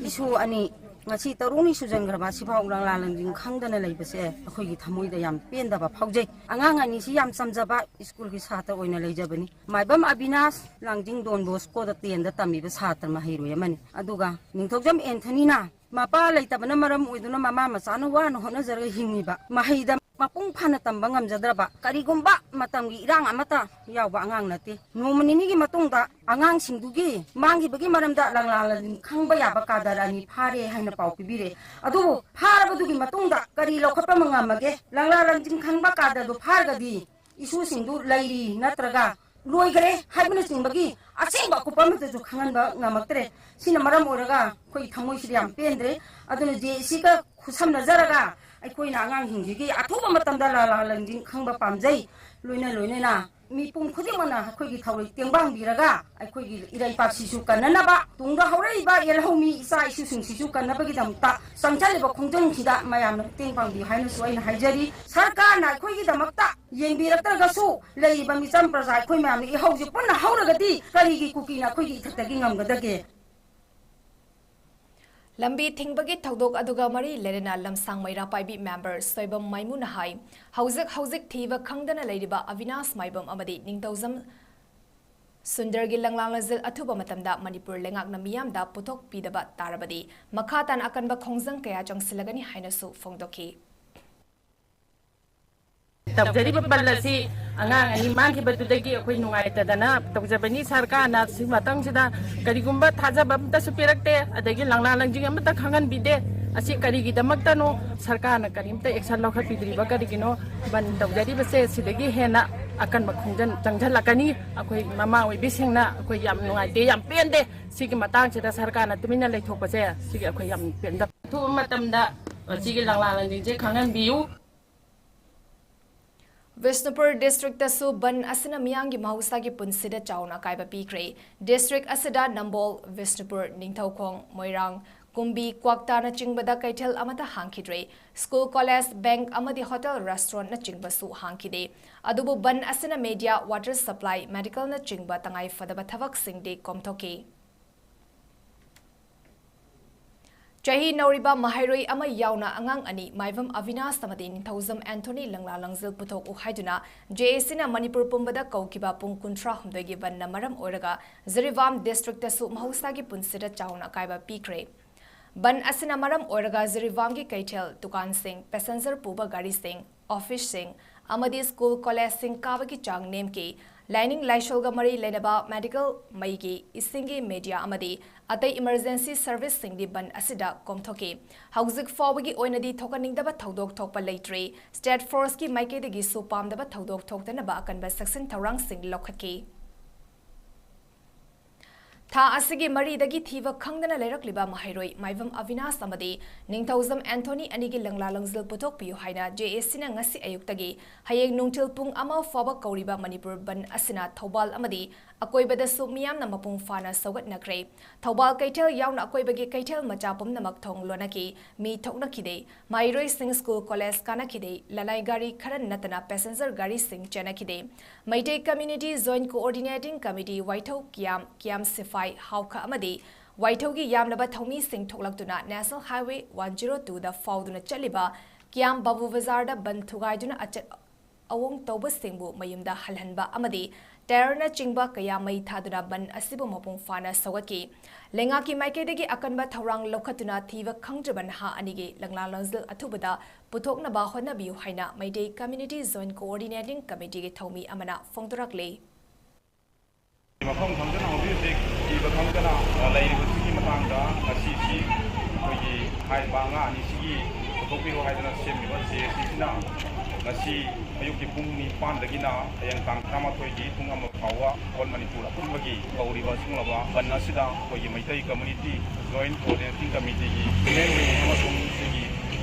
ꯏꯁꯨ ꯑꯅꯤ ꯉꯁꯤ ꯇꯔꯨꯛꯅꯤ ꯁꯨꯖꯟꯈ꯭ꯔꯕ, ꯁꯤꯐꯥꯎ ꯂꯪꯂꯥ ꯂꯪꯖꯤꯟ ꯈꯪꯗꯅ ꯂꯩꯕꯁꯦ ꯑꯩꯈꯣꯏꯒꯤ ꯊꯃꯣꯏꯗ ꯌꯥꯝ ꯄꯦꯟꯗꯕ ꯐꯥꯎꯖꯩ꯫ ꯑꯉꯥꯡ ꯑꯅꯤꯁꯤ ꯌꯥꯝ ꯆꯝꯖꯕ ꯁ꯭ꯀꯨꯜꯒꯤ ꯁꯥꯇ꯭ꯔ ꯑꯣꯏꯅ ꯂꯩꯖꯕꯅꯤ꯫ ꯃꯥꯏꯕꯝ ꯑꯕꯤꯅꯥꯁ ꯂꯥꯡꯖꯤꯡ ꯗꯣꯟ ꯕꯣꯁꯀꯣꯗ ꯇꯦꯟꯗ ꯇꯝꯃꯤꯕ ꯁꯥꯇ꯭ꯔ ꯃꯍꯩꯔꯣꯏ ꯑꯃꯅꯤ꯫ ꯑꯗꯨꯒ ꯅꯤꯡꯊꯧꯖꯝ ꯑꯦꯟꯊꯅꯤꯅ ꯃꯄꯥ ꯂꯩꯇꯕꯅ ꯃꯔꯝ ꯑꯣꯏꯗꯨꯅ ꯃꯃꯥ ꯃꯆꯥꯅ ꯋꯥꯅ ꯍꯣꯠꯅꯖꯔꯒ ꯍꯤꯡꯉꯤꯕ, ꯃꯍꯩꯗ ꯃꯄꯨꯡ ꯐꯥꯅ ꯇꯝꯕ ꯉꯝꯖꯗ꯭ꯔꯕ, ꯀꯔꯤꯒꯨꯝꯕ ꯃꯇꯝꯒꯤ ꯏꯔꯥꯡ ꯑꯃꯠꯇ ꯌꯥꯎꯕ ꯑꯉꯥꯡ ꯅꯠꯇꯦ꯫ ꯅꯣꯡꯃ ꯅꯤꯅꯤꯒꯤ ꯃꯇꯨꯡꯗ ꯑꯉꯥꯡꯁꯤꯡꯗꯨꯒꯤ ꯃꯥꯡꯈꯤꯕꯒꯤ ꯃꯔꯝꯗ ꯂꯪꯂꯥ ꯂꯪꯖꯤꯟ ꯈꯪꯕ ꯌꯥꯕ ꯀꯥꯗꯔ ꯑꯅꯤ ꯐꯥꯔꯦ ꯍꯥꯏꯅ ꯄꯥꯎ ꯄꯤꯕꯤꯔꯦ꯫ ꯑꯗꯨꯕꯨ ꯐꯥꯔꯕꯗꯨꯒꯤ ꯃꯇꯨꯡꯗ ꯀꯔꯤ ꯂꯧꯈꯠꯄ ꯉꯝꯃꯒꯦ? ꯂꯪꯂꯥ ꯂꯪꯖꯤꯟ ꯈꯪꯕ ꯀꯥꯗꯔꯗꯨ ꯐꯥꯔꯒꯗꯤ ꯏꯁꯨꯁꯤꯡꯗꯨ ꯂꯩꯔꯤ ꯅꯠꯇ꯭ꯔꯒ ꯂꯣꯏꯈꯔꯦ ꯍꯥꯏꯕꯅꯆꯤꯡꯕꯒꯤ ꯑꯁꯦꯡꯕ ꯑꯀꯨꯞꯄ ꯑꯃꯠꯇꯁꯨ ꯈꯪꯍꯟꯕ ꯉꯝꯃꯛꯇ꯭ꯔꯦ꯫ ꯁꯤꯅ ꯃꯔꯝ ꯑꯣꯏꯔꯒ ꯑꯩꯈꯣꯏꯒꯤ ꯊꯃꯣꯏꯁꯤꯗ ꯌꯥꯝ ꯄꯦꯟꯗ꯭ꯔꯦ꯫ ꯑꯗꯨꯅ ꯖꯦ ꯑꯦ ꯁꯤꯒ ꯈꯨꯠꯁꯝꯅꯖꯔꯒ ꯑꯩꯈꯣꯏꯅ ꯑꯉꯥꯡꯁꯤꯡꯁꯤꯒꯤ ꯑꯊꯨꯕ ꯃꯇꯝꯗ ꯂꯪꯂꯥ ꯂꯪꯖꯤꯟ ꯈꯪꯕ ꯄꯥꯝꯖꯩ꯫ ꯂꯣꯏꯅ ꯂꯣꯏꯅꯅ ꯃꯤꯄꯨꯝ ꯈꯨꯗꯤꯡꯃꯛꯅ ꯑꯩꯈꯣꯏꯒꯤ ꯊꯧꯔꯤ ꯇꯦꯡꯕꯥꯡꯕꯤꯔꯒ ꯑꯩꯈꯣꯏꯒꯤ ꯏꯔꯩꯄꯥꯛꯁꯤꯁꯨ ꯀꯟꯅꯅꯕ, ꯇꯨꯡꯗ ꯍꯧꯔꯛꯏꯕ ꯌꯦꯜꯍꯧꯃꯤ ꯏꯆꯥ ꯏꯁꯨꯁꯤꯡꯁꯤꯁꯨ ꯀꯟꯅꯕꯒꯤꯗꯃꯛꯇ ꯆꯪꯁꯤꯜꯂꯤꯕ ꯈꯣꯡꯖꯪꯁꯤꯗ ꯃꯌꯥꯝꯅ ꯃꯇꯦꯡ ꯄꯥꯡꯕꯤꯌꯨ ꯍꯥꯏꯅꯁꯨ ꯑꯩꯅ ꯍꯥꯏꯖꯔꯤ꯫ ꯁꯔꯀꯥꯔꯅ ꯑꯩꯈꯣꯏꯒꯤꯗꯃꯛꯇ ꯌꯦꯡꯕꯤꯔꯛꯇ꯭ꯔꯒꯁꯨ ꯂꯩꯔꯤꯕ ꯃꯤꯆꯝ ꯄ꯭ꯔꯖꯥ ꯑꯩꯈꯣꯏ ꯃꯌꯥꯝꯅ ꯏꯍꯧꯁꯦ ꯄꯨꯟꯅ ꯍꯧꯔꯒꯗꯤ ꯀꯔꯤꯒꯤ ꯀꯨꯀꯤꯅ ꯑꯩꯈꯣꯏꯒꯤ ꯏꯊꯛꯇꯒꯤ ꯉꯝꯒꯗꯒꯦ? ꯂꯝꯕꯤ ꯊꯤꯡꯕꯒꯤ ꯊꯧꯗꯣꯛ ꯑꯗꯨꯒ ꯃꯔꯤ ꯂꯩꯅꯅ ꯂꯝꯁꯥꯡ ꯃꯩꯔꯥ ꯄꯥꯏꯕꯤ member ꯁꯣꯏꯕꯝ ꯃꯥꯏꯃꯨꯅ ꯍꯥꯏ, ꯍꯧꯖꯤꯛ ꯍꯧꯖꯤꯛ ꯊꯤꯕ ꯈꯪꯗꯅ ꯂꯩꯔꯤꯕ ꯑꯕꯤꯅꯥꯁ ꯃꯥꯏꯕꯝ ꯑꯃꯗꯤ ꯅꯤꯡꯊꯧꯖꯝ ꯁꯨꯟꯗꯔꯒꯤ ꯂꯪꯂꯥ ꯂꯪꯖꯤꯜ ꯑꯊꯨꯕ ꯃꯇꯝꯗ ꯃꯅꯤꯄꯨꯔ ꯂꯩꯉꯥꯛꯅ ꯃꯤꯌꯥꯝꯗ ꯄꯨꯊꯣꯛꯄꯤꯗꯕ ꯇꯥꯔꯕꯗꯤ ꯃꯈꯥ ꯇꯥꯅ ꯑꯀꯟꯕ ꯈꯣꯡꯖꯪ ꯀꯌꯥ ꯆꯪꯁꯤꯜꯂꯒꯅꯤ ꯍꯥꯏꯅꯁꯨ ꯐꯣꯡꯗꯣꯛꯈꯤ꯫ ꯇꯧꯖꯔꯤꯕ ꯕꯟ ꯑꯁꯤ ꯑꯉꯥꯡ ꯑꯅꯤ ꯃꯥꯡꯈꯤꯕꯗꯨꯗꯒꯤ ꯑꯩꯈꯣꯏ ꯅꯨꯡꯉꯥꯏꯇꯗꯅ ꯇꯧꯖꯕꯅꯤ꯫ ꯁꯔꯀꯥꯔꯅ ꯁꯤ ꯃꯇꯥꯡꯁꯤꯗ ꯀꯔꯤꯒꯨꯝꯕ ꯊꯥꯖꯕ ꯑꯃꯠꯇꯁꯨ ꯄꯤꯔꯛꯇꯦ, ꯑꯗꯒꯤ ꯂꯪꯂꯥ ꯂꯪꯖꯤꯡ ꯑꯃꯠꯇ ꯈꯪꯍꯟꯕꯤꯗꯦ꯫ ꯑꯁꯤ ꯀꯔꯤꯒꯤꯗꯃꯛꯇꯅꯣ? ꯁꯔꯀꯥꯔꯅ ꯀꯔꯤꯝꯇ action ꯂꯧꯈꯠꯄꯤꯗ꯭ꯔꯤꯕ ꯀꯔꯤꯒꯤꯅꯣ? ꯕꯟ ꯇꯧꯖꯔꯤꯕꯁꯦ ꯁꯤꯗꯒꯤ ꯍꯦꯟꯅ ꯑꯀꯟꯕ ꯈꯣꯡꯖꯪ ꯆꯪꯁꯤꯜꯂꯛꯀꯅꯤ꯫ ꯑꯩꯈꯣꯏ ꯃꯃꯥ ꯑꯣꯏꯕꯤꯁꯤꯡꯅ ꯑꯩꯈꯣꯏ ꯌꯥꯝ ꯅꯨꯡꯉꯥꯏꯇꯦ, ꯌꯥꯝ ꯄꯦꯟꯗꯦ꯫ ꯁꯤꯒꯤ ꯃꯇꯥꯡꯁꯤꯗ ꯁꯔꯀꯥꯔꯅ ꯇꯨꯃꯤꯟꯅ ꯂꯩꯊꯣꯛꯄꯁꯦ ꯁꯤꯒꯤ ꯑꯩꯈꯣꯏ ꯌꯥꯝ ꯄꯦꯟꯗꯕ꯫ ꯑꯊꯨꯕ ꯃꯇꯝꯗ ꯁꯤꯒꯤ ꯂꯪꯂꯥ ꯂꯪꯖꯤꯡꯁꯦ ꯈꯪꯍꯟꯕꯤꯌꯨ꯫ ꯕꯤꯁꯅꯨꯄꯨꯔ ꯗꯤꯁꯇ꯭ꯔꯤꯛꯇꯁꯨ ꯕꯟ ꯑꯁꯤꯅ ꯃꯤꯌꯥꯝꯒꯤ ꯃꯍꯧꯁꯥꯒꯤ ꯄꯨꯟꯁꯤꯗ ꯆꯥꯎꯅ ꯑꯀꯥꯏꯕ ꯄꯤꯈ꯭ꯔꯦ꯫ ꯗꯤꯁꯇ꯭ꯔꯤꯛ ꯑꯁꯤꯗ ꯅꯝꯕꯣꯜ, ꯕꯤꯁꯅꯨꯄꯨꯔ, ꯅꯤꯡꯊꯧꯈꯣꯡ, ꯃꯣꯏꯔꯥꯡ, ꯀꯨꯝꯕꯤ, ꯀ꯭ꯋꯥꯛꯇꯥꯅꯆꯤꯡꯕꯗ ꯀꯩꯊꯦꯜ ꯑꯃꯠꯇ ꯍꯥꯡꯈꯤꯗ꯭ꯔꯦ꯫ ꯁ꯭ꯀꯨꯜ, ꯀꯣꯂꯦꯖ, ꯕꯦꯡꯛ ꯑꯃꯗꯤ ꯍꯣꯇꯦꯜ, ꯔꯦꯁꯇꯨꯔꯦꯟꯠꯅꯆꯤꯡꯕꯁꯨ ꯍꯥꯡꯈꯤꯗꯦ꯫ ꯑꯗꯨꯕꯨ ꯕꯟ ꯑꯁꯤꯅ ꯃꯦꯗꯤꯌꯥ, ꯋꯥꯇꯔ ꯁꯄ꯭ꯂꯥꯏ, ꯃꯦꯗꯤꯀꯦꯜꯅꯆꯤꯡꯕ ꯇꯉꯥꯏꯐꯗꯕ ꯊꯕꯛꯁꯤꯡꯗꯤ ꯀꯣꯝꯊꯣꯛꯈꯤ꯫ ꯆꯍꯤ ꯅꯧꯔꯤꯕ ꯃꯍꯩꯔꯣꯏ ꯑꯃ ꯌꯥꯎꯅ ꯑꯉꯥꯡ ꯑꯅꯤ, ꯃꯥꯏꯕꯝ ꯑꯕꯤꯅꯥꯁ ꯑꯃꯗꯤ ꯅꯤꯡꯊꯧꯖꯝ ꯑꯦꯟꯊꯣꯅꯤ, ꯂꯪꯂꯥ ꯂꯪꯖꯤꯜ ꯄꯨꯊꯣꯛꯎ ꯍꯥꯏꯗꯨꯅ ꯖꯦ ꯑꯦ ꯁꯤꯅ ꯃꯅꯤꯄꯨꯔ ꯄꯨꯝꯕꯗ ꯀꯧꯈꯤꯕ ꯄꯨꯡ ꯀꯨꯟꯊ꯭ꯔꯥꯍꯨꯝꯗꯣꯏꯒꯤ ꯕꯟꯅ ꯃꯔꯝ ꯑꯣꯏꯔꯒ ꯖꯤꯔꯤꯕꯥꯝ ꯗꯤꯁꯇ꯭ꯔꯤꯛꯇꯁꯨ ꯃꯍꯧꯁꯥꯒꯤ ꯄꯨꯟꯁꯤꯗ ꯆꯥꯎꯅ ꯑꯀꯥꯏꯕ ꯄꯤꯈ꯭ꯔꯦ꯫ ꯕꯟ ꯑꯁꯤꯅ ꯃꯔꯝ ꯑꯣꯏꯔꯒ ꯖꯤꯔꯤꯕꯥꯝꯒꯤ ꯀꯩꯊꯦꯜ, ꯗꯨꯀꯥꯟꯁꯤꯡ, ꯄꯦꯁꯦꯟꯖꯔ ꯄꯨꯕ ꯒꯥꯔꯤꯁꯤꯡ, ꯑꯣꯐꯤꯁꯁꯤꯡ ꯑꯃꯗꯤ ꯁ꯭ꯀꯨꯜ, ꯀꯣꯂꯦꯖꯁꯤꯡ ꯀꯥꯕꯒꯤ ꯆꯥꯡ ꯅꯦꯝꯈꯤ꯫ ꯂꯥꯏꯅꯤꯡ ꯂꯥꯏꯁꯣꯜꯒ ꯃꯔꯤ ꯂꯩꯅꯕ, ꯃꯦꯗꯤꯀꯦꯜ, ꯃꯩꯒꯤ, ꯏꯁꯤꯡꯒꯤ, ꯃꯦꯗꯤꯌꯥ ꯑꯃꯗꯤ ꯑꯇꯩ ꯏꯃꯔꯖꯦꯟꯁꯤ ꯁꯔꯚꯤꯁꯁꯤꯡꯗꯤ ꯕꯟ ꯑꯁꯤꯗ ꯀꯣꯝꯊꯣꯛꯈꯤ꯫ ꯍꯧꯖꯤꯛ ꯐꯥꯎꯕꯒꯤ ꯑꯣꯏꯅꯗꯤ ꯊꯣꯛꯍꯟꯅꯤꯡꯗꯕ ꯊꯧꯗꯣꯛ ꯊꯣꯛꯄ ꯂꯩꯇ꯭ꯔꯤ꯫ ꯁ꯭ꯇꯦꯠ ꯐꯣꯔꯁꯀꯤ ꯃꯥꯏꯀꯩꯗꯒꯤꯁꯨ ꯄꯥꯝꯗꯕ ꯊꯧꯗꯣꯛ ꯊꯣꯛꯇꯅꯕ ꯑꯀꯟꯕ ꯆꯦꯛꯁꯤꯟ ꯊꯧꯔꯥꯡꯁꯤꯡ ꯂꯧꯈꯠꯈꯤ꯫ ꯊꯥ ꯑꯁꯤꯒꯤ ꯃꯔꯤꯗꯒꯤ ꯊꯤꯕ ꯈꯪꯗꯅ ꯂꯩꯔꯛꯂꯤꯕ ꯃꯍꯩꯔꯣꯏ ꯃꯥꯏꯕꯝ ꯑꯕꯤꯅꯥꯁ ꯑꯃꯗꯤ ꯅꯤꯡꯊꯧꯖꯝ ꯑꯦꯟꯊꯣꯅꯤ ꯑꯅꯤꯒꯤ ꯂꯪꯂꯥ ꯂꯪꯖꯤꯜ ꯄꯨꯊꯣꯛꯄꯤꯌꯨ ꯍꯥꯏꯅ ꯖꯦ ꯑꯦ ꯁꯤꯅ ꯉꯁꯤ ꯑꯌꯨꯛꯇꯒꯤ ꯍꯌꯦꯡ ꯅꯨꯡꯊꯤꯜ ꯄꯨꯡ ꯑꯃ ꯐꯥꯎꯕ ꯀꯧꯔꯤꯕ ꯃꯅꯤꯄꯨꯔ ꯕꯟ ꯑꯁꯤꯅ ꯊꯧꯕꯥꯜ ꯑꯃꯗꯤ ꯑꯀꯣꯏꯕꯗꯁꯨ ꯃꯤꯌꯥꯝꯅ ꯃꯄꯨꯡ ꯐꯥꯅ ꯁꯧꯒꯠꯅꯈ꯭ꯔꯦ꯫ ꯊꯧꯕꯥꯜ ꯀꯩꯊꯦꯜ ꯌꯥꯎꯅ ꯑꯀꯣꯏꯕꯒꯤ ꯀꯩꯊꯦꯜ ꯃꯆꯥ ꯄꯨꯝꯅꯃꯛ ꯊꯣꯡ ꯂꯣꯟꯅꯈꯤ꯫ ꯃꯤ ꯊꯣꯛꯅꯈꯤꯗꯦ꯫ ꯃꯍꯩꯔꯣꯏꯁꯤꯡ ꯁ꯭ꯀꯨꯜ, ꯀꯣꯂꯦꯖ ꯀꯥꯅꯈꯤꯗꯦ꯫ ꯂꯅꯥꯏ ꯒꯥꯔꯤ ꯈꯔ ꯅꯠꯇꯅ ꯄꯦꯁꯦꯟꯖꯔ ꯒꯥꯔꯤꯁꯤꯡ ꯆꯦꯟꯅꯈꯤꯗꯦ꯫ Meitei community joint coordinating committee Waithou, Kiyam, Kiyam Siphai, Haokha ꯑꯃꯗꯤ ꯋꯥꯏꯊꯧꯒꯤ ꯌꯥꯝꯂꯕ ꯊꯧꯃꯤꯁꯤꯡ ꯊꯣꯛꯂꯛꯇꯨꯅ ꯅꯦꯁꯅꯦꯜ ꯍꯥꯏꯋꯦ ꯋꯥꯟ ꯖꯤꯔꯣ ꯇꯨꯗ ꯐꯥꯎꯗꯨꯅ ꯆꯠꯂꯤꯕ ꯀꯤꯌꯥꯝ ꯕꯥꯕꯨ ꯕꯖꯥꯔꯗ ꯕꯟ ꯊꯨꯒꯥꯏꯗꯨꯅ ꯑꯆꯠ ꯑꯋꯣꯡ ꯇꯧꯕꯁꯤꯡꯕꯨ ꯃꯌꯨꯝꯗ ꯍꯜꯍꯟꯕ ꯑꯃꯗꯤ ꯇꯥꯌꯔꯅꯆꯤꯡꯕ ꯀꯌꯥ ꯃꯩ ꯊꯥꯗꯨꯅ ꯕꯟ ꯑꯁꯤꯕꯨ ꯃꯄꯨꯡ ꯐꯥꯅ ꯁꯧꯒꯠꯈꯤ꯫ ꯂꯩꯉꯥꯛꯀꯤ ꯃꯥꯏꯀꯩꯗꯒꯤ ꯑꯀꯟꯕ ꯊꯧꯔꯥꯡ ꯂꯧꯈꯠꯇꯨꯅ ꯊꯤꯕ ꯈꯪꯗ꯭ꯔꯕ ꯅꯍꯥ ꯑꯅꯤꯒꯤ ꯂꯪꯂꯥ ꯂꯪꯖꯤꯜ ꯑꯊꯨꯕꯗ ꯄꯨꯊꯣꯛꯅꯕ ꯍꯣꯠꯅꯕꯤꯌꯨ ꯍꯥꯏꯅ ꯃꯩꯇꯩ ꯀꯝꯃ꯭ꯌꯨꯅꯤꯇꯤ ꯖꯣꯏꯟꯠ ꯀꯣꯑꯣꯔꯗꯤꯅꯦꯇꯤꯡ ꯀꯃꯤꯇꯤꯒꯤ ꯊꯧꯃꯤ ꯑꯃꯅ ꯐꯣꯡꯗꯣꯔꯛꯂꯤ꯫ ꯃꯐꯝ ꯈꯪꯗꯅ ꯍꯧꯖꯤꯛ ꯍꯧꯖꯤꯛ ꯊꯤꯕ ꯈꯪꯗꯅ, ꯑ, ꯂꯩꯔꯤꯕꯁꯤꯒꯤ ꯃꯇꯥꯡꯗ ꯉꯁꯤꯁꯤ ꯑꯩꯈꯣꯏꯒꯤ ꯍꯥꯏꯔꯤꯕ ꯑꯉꯥꯡ ꯑꯅꯤꯁꯤꯒꯤ ꯄꯨꯊꯣꯛꯄꯤꯔꯣ ꯍꯥꯏꯗꯅ ꯁꯦꯝꯃꯤꯕ ꯖꯦ ꯑꯦ ꯁꯤꯁꯤꯅ ꯉꯁꯤ ꯑꯌꯨꯛꯀꯤ ꯄꯨꯡ ꯅꯤꯄꯥꯟꯗꯒꯤꯅ ꯍꯌꯦꯡ ꯇꯥꯡ ꯇꯔꯥꯃꯥꯊꯣꯏꯒꯤ ꯄꯨꯡ ꯑꯃ ꯐꯥꯎꯕ ꯑꯣꯜ ꯃꯅꯤꯄꯨꯔ ꯑꯄꯨꯟꯕꯒꯤ ꯀꯧꯔꯤꯕ ꯁꯤꯒꯨꯝꯂꯕ ꯕꯟ ꯑꯁꯤꯗ ꯑꯩꯈꯣꯏꯒꯤ ꯃꯩꯇꯩ ꯀꯝꯃ꯭ꯌꯨꯅꯤꯇꯤ ꯖꯣꯏꯟꯠ ꯀꯣꯑꯣꯔꯗꯤꯅꯦꯇꯤꯡ ꯀꯃꯤꯇꯤꯒꯤ ꯆꯤꯌꯔꯃꯦꯟ ꯑꯃꯁꯨꯡ ꯁꯤꯒꯤ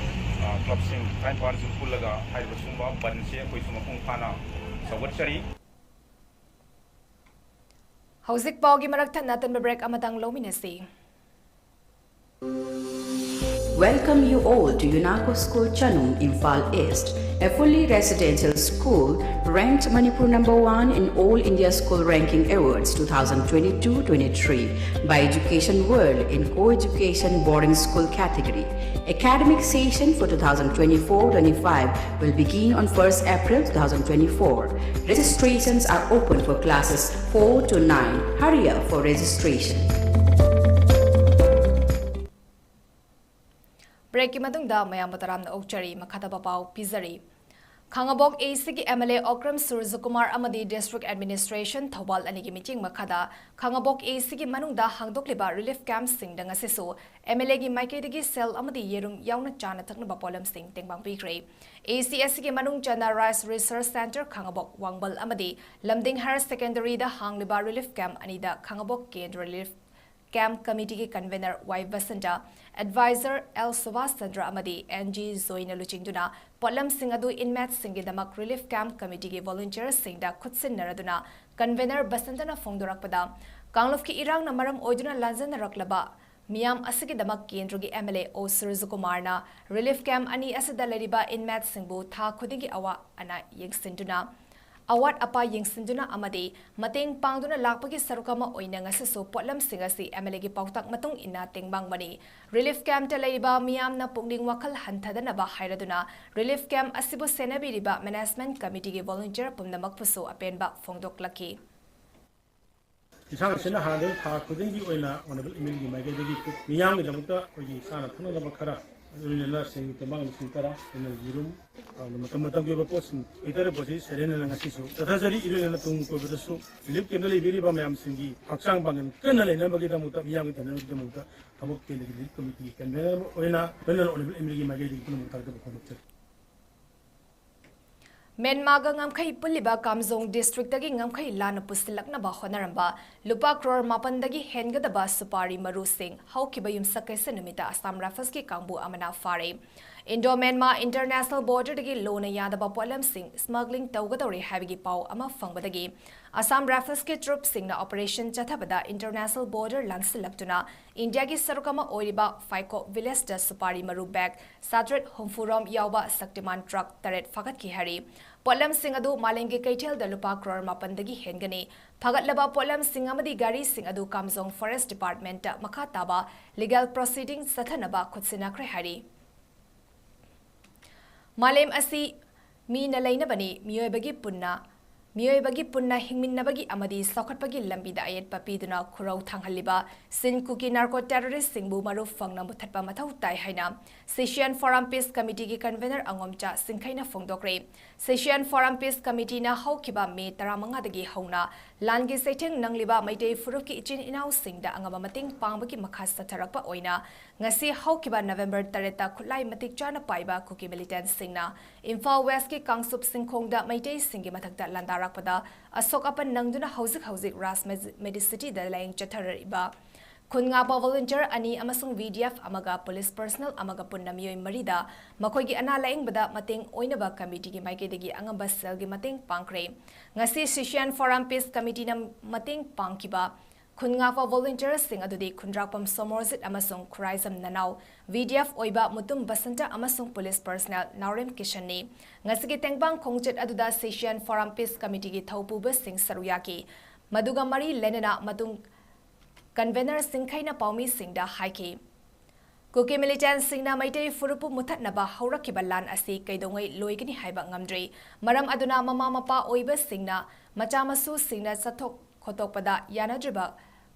ꯀ꯭ꯂꯕꯁꯤꯡ ꯇꯔꯥꯅꯤꯄꯥꯟꯁꯤꯡ ꯄꯨꯜꯂꯒ ꯍꯥꯏꯔꯤꯕ ꯁꯤꯒꯨꯝꯕ ꯕꯟꯁꯦ ꯑꯩꯈꯣꯏꯁꯨ ꯃꯄꯨꯡ ꯐꯥꯅ ꯁꯧꯒꯠꯆꯔꯤ꯫ ꯍꯧꯖꯤꯛ ꯄꯥꯎꯒꯤ ꯃꯔꯛ ꯊꯠꯅ ꯑꯇꯟꯕ ꯕ꯭ꯔꯦꯛ ꯑꯃꯇꯪ ꯂꯧꯃꯤꯟꯅꯁꯤ꯫ Welcome you all to UNACO School Chanung, Imphal East, a fully residential school ranked Manipur number one in All India School Ranking Awards two thousand twenty-two twenty-three by Education World in Co-Education Boarding School category. Academic session for two thousand twenty-four twenty-five will begin on first April two thousand twenty-four. Registrations are open for classes four to nine. Hurry up for registration. ꯕ꯭ꯔꯦꯛꯀꯤ ꯃꯇꯨꯡꯗ ꯃꯌꯥꯝꯕꯨ ꯇꯔꯥꯝꯅ ꯑꯣꯛꯆꯔꯤ꯫ ꯃꯈꯥ ꯇꯥꯕ ꯄꯥꯎ ꯄꯤꯖꯔꯤ꯫ ꯈꯥꯉꯕꯣꯛ ACꯒꯤ MLA ꯑꯣꯀ꯭ꯔꯝ ꯁꯨꯔꯖꯀꯨꯃꯥꯔ ꯑꯃꯗꯤ District Administration ꯊꯧꯕꯥꯜ ꯑꯅꯤꯒꯤ ꯃꯤꯠꯌꯦꯡ ꯃꯈꯥꯗ ꯈꯥꯉꯕꯣꯛ ACꯒꯤ ꯃꯅꯨꯡꯗ ꯍꯥꯡꯗꯣꯛꯂꯤꯕ relief campꯁꯤꯡꯗ ꯉꯁꯤꯁꯨ MLAꯒꯤ ꯃꯥꯏꯀꯩꯗꯒꯤ ꯁꯦꯜ ꯑꯃꯗꯤ ꯌꯦꯔꯨꯝ ꯌꯥꯎꯅ ꯆꯥꯅ ꯊꯛꯅꯕ ꯄꯣꯠꯂꯝꯁꯤꯡ ꯇꯦꯡꯕꯥꯡ ꯄꯤꯈ꯭ꯔꯦ꯫ AC ꯑꯁꯤꯒꯤ ꯃꯅꯨꯡ ꯆꯟꯅ Rice Research Centre ꯈꯥꯉꯕꯣꯛ ꯋꯥꯡꯕꯜ ꯑꯃꯗꯤ ꯂꯝꯗꯤꯡ Higher Secondaryꯗ ꯍꯥꯡꯂꯤꯕ relief camp ꯑꯅꯤꯗ ꯈꯥꯉꯕꯣꯛ ꯀꯦꯟꯗ꯭ꯔ relief camp committeeꯒꯤ convener ꯋꯥꯏ ꯕꯁꯟꯇ, adviser ꯑꯦꯜ ꯁꯨꯚꯥꯁ ꯆꯟꯗ꯭ꯔ ꯑꯃꯗꯤ ꯑꯦꯟ ꯖꯤ ꯖꯣꯏꯅ ꯂꯨꯆꯤꯡꯗꯨꯅ ꯄꯣꯠꯂꯝꯁꯤꯡ ꯑꯗꯨ inmateꯁꯤꯡꯒꯤꯗꯃꯛ relief camp committeeꯒꯤ volunteerꯁꯤꯡꯗ ꯈꯨꯠꯁꯤꯟꯅꯔꯗꯨꯅ convener ꯕꯁꯟꯇꯅ ꯐꯣꯡꯗꯣꯔꯛꯄꯗ, ꯀꯥꯡꯂꯨꯞꯀꯤ ꯏꯔꯥꯡꯅ ꯃꯔꯝ ꯑꯣꯏꯗꯨꯅ ꯂꯥꯟꯖꯟꯅꯔꯛꯂꯕ ꯃꯤꯌꯥꯝ ꯑꯁꯤꯒꯤꯗꯃꯛ ꯀꯦꯟꯗ꯭ꯔꯒꯤ MLA ꯑꯣ ꯁꯨꯔꯖꯀꯨꯃꯥꯔꯅ relief camp ꯑꯅꯤ ꯑꯁꯤꯗ ꯂꯩꯔꯤꯕ inmateꯁꯤꯡꯕꯨ ꯊꯥ ꯈꯨꯗꯤꯡꯒꯤ ꯑꯋꯥ ꯑꯅꯥ ꯌꯦꯡꯁꯤꯟꯗꯨꯅ, ꯑꯋꯥꯠ ꯑꯄꯥ ꯌꯦꯡꯁꯤꯟꯗꯨꯅ ꯑꯃꯗꯤ ꯃꯇꯦꯡ ꯄꯥꯡꯗꯨꯅ ꯂꯥꯛꯄꯒꯤ ꯁꯔꯨꯛ ꯑꯃ ꯑꯣꯏꯅ ꯉꯁꯤꯁꯨ ꯄꯣꯠꯂꯝꯁꯤꯡ ꯑꯁꯤ MLAꯒꯤ ꯄꯥꯎꯇꯥꯛ ꯃꯇꯨꯡ ꯏꯟꯅ ꯇꯦꯡꯕꯥꯡꯕꯅꯤ꯫ Relief campꯇ ꯂꯩꯔꯤꯕ ꯃꯤꯌꯥꯝꯅ ꯄꯨꯛꯅꯤꯡ ꯋꯥꯈꯜ ꯍꯟꯊꯗꯅꯕ ꯍꯥꯏꯔꯗꯨꯅ relief camp ꯑꯁꯤꯕꯨ ꯁꯦꯟꯅꯕꯤꯔꯤꯕ management committeeꯒꯤ volunteer ꯄꯨꯝꯅꯃꯛꯄꯨꯁꯨ ꯑꯄꯦꯟꯕ ꯐꯣꯡꯗꯣꯛꯂꯛꯈꯤ꯫ ꯏꯟꯁꯥꯡ ꯑꯁꯤꯅ ꯍꯥꯟꯅꯗꯒꯤ ꯊꯥ ꯈꯨꯗꯤꯡꯒꯤ ꯑꯣꯏꯅ Honourable MLAꯒꯤ ꯃꯥꯏꯀꯩꯗꯒꯤ ꯃꯤꯌꯥꯝꯒꯤꯗꯃꯛꯇ ꯑꯩꯈꯣꯏꯒꯤ ꯆꯥꯅ ꯊꯛꯅꯅꯕ ꯈꯔ, ꯂꯣꯏꯅꯅ ꯆꯦꯡ ꯇꯦꯡꯕꯥꯡ ꯂꯤꯁꯤꯡ ꯇꯔꯥ, ꯂꯣꯏꯅꯅ ꯌꯦꯔꯨꯝ, ꯑꯗꯨꯒ ꯃꯇꯝ ꯃꯇꯝꯒꯤ ꯑꯣꯏꯕ ꯄꯣꯠꯁꯤꯡ ꯄꯤꯊꯔꯛꯄꯁꯤ ꯁꯦꯔꯦꯟꯅꯅ ꯉꯁꯤꯁꯨ ꯆꯠꯊꯖꯔꯤ꯫ ꯏꯔꯣꯏꯅꯅ ꯇꯨꯡ ꯀꯣꯏꯕꯗꯁꯨ relief campꯇ ꯂꯩꯕꯤꯔꯤꯕ ꯃꯌꯥꯝꯁꯤꯡꯒꯤ ꯍꯛꯆꯥꯡ ꯄꯥꯡꯒꯜ ꯀꯟꯅ ꯂꯩꯅꯕꯒꯤꯗꯃꯛꯇ, ꯃꯤꯌꯥꯝꯒꯤ ꯊꯦꯡꯅꯅꯕꯒꯤꯗꯃꯛꯇ ꯈꯥꯉꯕꯣꯛ ꯀꯦꯟꯗ꯭ꯔꯒꯤ relief committeeꯒꯤ convener ꯑꯃ ꯑꯣꯏꯅ ꯂꯣꯏꯅꯅ Honourable MLAꯒꯤ ꯃꯥꯏꯀꯩꯗꯒꯤ ꯄꯨꯝꯅꯃꯛ ꯊꯥꯒꯠꯆꯕ ꯐꯣꯡꯗꯣꯛꯆꯔꯤ꯫ ꯃꯦꯟꯃꯥꯒ ꯉꯝꯈꯩ ꯄꯨꯜꯂꯤꯕ ꯀꯥꯝꯖꯣꯡ districtꯇꯒꯤ ꯉꯝꯈꯩ ꯂꯥꯟꯅ ꯄꯨꯁꯤꯜꯂꯛꯅꯕ ꯍꯣꯠꯅꯔꯝꯕ ꯂꯨꯄꯥ ꯀ꯭ꯔꯣꯔ ꯃꯥꯄꯟꯗꯒꯤ ꯍꯦꯟꯒꯗꯕ ꯁꯨꯄꯥꯔꯤ ꯃꯔꯨꯁꯤꯡ ꯍꯧꯈꯤꯕ ꯌꯨꯝꯁꯀꯩꯁ ꯅꯨꯃꯤꯠꯇ ꯑꯁꯥꯝ Riflesꯀꯤ ꯀꯥꯡꯕꯨ ꯑꯃꯅ ꯐꯥꯔꯦ꯫ ꯏꯟꯗꯣ ꯃ꯭ꯌꯥꯟꯃꯥꯔ ꯏꯟꯇꯔꯅꯦꯁꯅꯦꯜ ꯕꯣꯔꯗꯔꯗꯒꯤ ꯂꯣꯟꯅ ꯌꯥꯗꯕ ꯄꯣꯠꯂꯝꯁꯤꯡ ꯁ꯭ꯃꯒ꯭ꯂꯤꯡ ꯇꯧꯒꯗꯧꯔꯦ ꯍꯥꯏꯕꯒꯤ ꯄꯥꯎ ꯑꯃ ꯐꯪꯕꯗꯒꯤ ꯑꯁꯥꯝ ꯔꯥꯏꯐꯜꯁꯀꯤ ꯇ꯭ꯔꯨꯞꯁꯤꯡꯅ ꯑꯣꯄꯔꯦꯁꯟ ꯆꯠꯊꯕꯗ ꯏꯟꯇꯔꯅꯦꯁꯅꯦꯜ ꯕꯣꯔꯗꯔ ꯂꯥꯟꯁꯤꯜꯂꯛꯇꯨꯅ ꯏꯟꯗꯤꯌꯥꯒꯤ ꯁꯔꯨꯛ ꯑꯃ ꯑꯣꯏꯔꯤꯕ ꯐꯥꯏꯀꯣ ꯚꯤꯂꯦꯖꯇ ꯁꯨꯄꯥꯔꯤ ꯃꯔꯨ ꯕꯦꯒ ꯆꯥꯇ꯭ꯔꯦꯠ ꯍꯨꯝꯐꯨꯔꯣꯝ ꯌꯥꯎꯕ ꯁꯛꯇꯤꯃꯥꯟ ꯇ꯭ꯔꯛ ꯇꯔꯦꯠ ꯐꯥꯒꯠꯈꯤ ꯍꯥꯏꯔꯤ꯫ ꯄꯣꯠꯂꯝꯁꯤꯡ ꯑꯗꯨ ꯃꯥꯂꯦꯝꯒꯤ ꯀꯩꯊꯦꯜꯗ ꯂꯨꯄꯥ ꯀ꯭ꯔꯣꯔ ꯃꯥꯄꯟꯗꯒꯤ ꯍꯦꯟꯒꯅꯤ꯫ ꯐꯥꯒꯠꯂꯕ ꯄꯣꯠꯂꯝꯁꯤꯡ ꯑꯃꯗꯤ ꯒꯥꯔꯤꯁꯤꯡ ꯑꯗꯨ ꯀꯥꯝꯖꯣꯡ ꯐꯣꯔꯦꯁ꯭ꯠ ꯗꯤꯄꯥꯔꯠꯃꯦꯟꯠꯇ ꯃꯈꯥ ꯇꯥꯕ ꯂꯤꯒꯦꯜ ꯄ꯭ꯔꯣꯁꯤꯗꯤꯡ ꯆꯠꯊꯅꯕ ꯈꯨꯠꯁꯤꯟꯅꯈ꯭ꯔꯦ ꯍꯥꯏꯔꯤ꯫ ꯃꯥꯂꯦꯝ ꯑꯁꯤ ꯃꯤꯅ ꯂꯩꯅꯕꯅꯤ, ꯃꯤꯑꯣꯏꯕꯒꯤ ꯄꯨꯟꯅ, ꯃꯤꯑꯣꯏꯕꯒꯤ ꯄꯨꯟꯅ ꯍꯤꯡꯃꯤꯟꯅꯕꯒꯤ ꯑꯃꯗꯤ ꯆꯥꯎꯈꯠꯄꯒꯤ ꯂꯝꯕꯤꯗ ꯑꯌꯦꯠꯄ ꯄꯤꯗꯨꯅ ꯈꯨꯔꯧ ꯊꯥꯡꯍꯜꯂꯤꯕ ꯁꯤꯟ ꯀꯨꯀꯤ ꯅꯥꯔꯀꯣ ꯇꯦꯔꯣꯔꯤꯁ꯭ꯠꯁꯤꯡꯕꯨ ꯃꯔꯨ ꯐꯪꯅ ꯃꯨꯊꯠꯄ ꯃꯊꯧ ꯇꯥꯏ ꯍꯥꯏꯅ ꯁꯤꯁꯤꯌꯥꯟ ꯐꯣꯔꯝ ꯄꯤꯁ ꯀꯃꯤꯇꯤꯒꯤ ꯀꯟꯚꯦꯅꯔ ꯑꯉꯣꯝꯆꯥ ꯆꯤꯡꯈꯩꯅ ꯐꯣꯡꯗꯣꯛꯈ꯭ꯔꯦ꯫ ꯁꯤꯁꯤꯌꯥꯟ ꯐꯣꯔꯝ ꯄꯤꯁ ꯀꯃꯤꯇꯤꯅ ꯍꯧꯈꯤꯕ ꯃꯦ ꯇꯔꯥꯃꯉꯥꯗꯒꯤ ꯍꯧꯅ ꯂꯥꯟꯒꯤ ꯆꯩꯊꯦꯡ ꯅꯪꯂꯤꯕ ꯃꯩꯇꯩ ꯐꯨꯔꯨꯞꯀꯤ ꯏꯆꯤꯟ ꯏꯅꯥꯎꯁꯤꯡꯗ ꯑꯉꯝꯕ ꯃꯇꯦꯡ ꯄꯥꯡꯕꯒꯤ ꯃꯈꯥ ꯆꯠꯊꯔꯛꯄ ꯑꯣꯏꯅ ꯉꯁꯤ ꯍꯧꯈꯤꯕ ꯅꯕꯦꯝꯕꯔ ꯇꯔꯦꯠꯇ ꯈꯨꯠꯂꯥꯏ ꯃꯇꯤꯛ ꯆꯥꯅ ꯄꯥꯏꯕ ꯀꯨꯀꯤ ꯃꯤꯂꯤꯇꯦꯟꯠꯁꯤꯡꯅ ꯏꯝꯐꯥꯜ ꯋꯦꯁ꯭ꯠꯀꯤ ꯀꯥꯡꯆꯨꯞ ꯆꯤꯡꯈꯣꯡꯗ ꯃꯩꯇꯩꯁꯤꯡꯒꯤ ꯃꯊꯛꯇ ꯂꯥꯟꯗꯥꯔꯛꯄꯗ ꯑꯁꯣꯛ ꯑꯄꯟ ꯅꯪꯗꯨꯅ ꯍꯧꯖꯤꯛ ꯍꯧꯖꯤꯛ ꯔꯥꯖ ꯃꯦꯗꯤ-, ꯃꯦꯗꯤꯁꯤꯇꯤꯗ ꯂꯥꯌꯦꯡ ꯆꯠꯊꯔꯛꯏꯕ ꯈꯨꯟ ꯉꯥꯛꯄ ꯚꯣꯂꯨꯟꯇꯤꯌꯔ ꯑꯅꯤ ꯑꯃꯁꯨꯡ ꯚꯤ ꯗꯤ ꯑꯦꯐ ꯑꯃꯒ ꯄꯨꯂꯤꯁ ꯄꯔꯁꯅꯦꯜ ꯑꯃꯒ ꯄꯨꯟꯅ ꯃꯤꯑꯣꯏ ꯃꯔꯤꯗ ꯃꯈꯣꯏꯒꯤ ꯑꯅꯥ ꯂꯥꯌꯦꯡꯕꯗ ꯃꯇꯦꯡ ꯑꯣꯏꯅꯕ ꯀꯃꯤꯇꯤꯒꯤ ꯃꯥꯏꯀꯩꯗꯒꯤ ꯑꯉꯝꯕ ꯁꯦꯜꯒꯤ ꯃꯇꯦꯡ ꯄꯥꯡꯈ꯭ꯔꯦ꯫ ꯉꯁꯤ ꯁꯤꯁꯤꯌꯥꯟ ꯐꯣꯔꯝ ꯄꯤꯁ ꯀꯃꯤꯇꯤꯅ ꯃꯇꯦꯡ ꯄꯥꯡꯈꯤꯕ ꯈꯨꯟ ꯉꯥꯛꯄ ꯚꯣꯂꯨꯟꯇꯤꯌꯔꯁꯤꯡ ꯑꯗꯨꯗꯤ ꯈꯨꯟꯗ꯭ꯔꯥꯛꯄꯝ ꯁꯣꯃꯣꯔꯖꯤꯠ ꯑꯃꯁꯨꯡ ꯈꯨꯔꯥꯏꯖꯝ ꯅꯅꯥꯎ, ꯚꯤ ꯗꯤ ꯑꯦꯐ ꯑꯣꯏꯕ ꯃꯨꯇꯨꯝ ꯕꯁꯟꯇ ꯑꯃꯁꯨꯡ ꯄꯨꯂꯤꯁ ꯄꯔꯁꯅꯦꯜ ꯅꯥꯎꯔꯦꯝ ꯀꯤꯁꯟꯅꯤ꯫ ꯉꯁꯤꯒꯤ ꯇꯦꯡꯕꯥꯡ ꯈꯣꯡꯆꯠ ꯑꯗꯨꯗ ꯁꯤꯁꯤꯌꯥꯟ ꯐꯣꯔꯝ ꯄꯤꯁ ꯀꯃꯤꯇꯤꯒꯤ ꯊꯧꯄꯨꯕꯁꯤꯡ ꯁꯔꯨꯛ ꯌꯥꯈꯤ꯫ ꯃꯗꯨꯒ ꯃꯔꯤ ꯂꯩꯅꯅ ꯃꯇꯨꯡ ꯀꯟꯚꯦꯅꯔ ꯆꯤꯡꯈꯩꯅ ꯄꯥꯎꯃꯤꯁꯤꯡꯗ ꯍꯥꯏꯈꯤ꯫ ꯀꯨꯀꯤ ꯃꯤꯂꯤꯇꯦꯟꯠꯁꯤꯡꯅ ꯃꯩꯇꯩ ꯐꯨꯔꯨꯞꯄꯨ ꯃꯨꯊꯠꯅꯕ ꯍꯧꯔꯛꯈꯤꯕ ꯂꯥꯟ ꯑꯁꯤ ꯀꯩꯗꯧꯉꯩ ꯂꯣꯏꯒꯅꯤ ꯍꯥꯏꯕ ꯉꯝꯗ꯭ꯔꯤ꯫ ꯃꯔꯝ ꯑꯗꯨꯅ ꯃꯃꯥ ꯃꯄꯥ ꯑꯣꯏꯕꯁꯤꯡꯅ ꯃꯆꯥ ꯃꯁꯨꯁꯤꯡꯅ ꯆꯠꯊꯣꯛ ꯈꯣꯠꯇꯣꯛꯄꯗ ꯌꯥꯅꯗ꯭ꯔꯤꯕ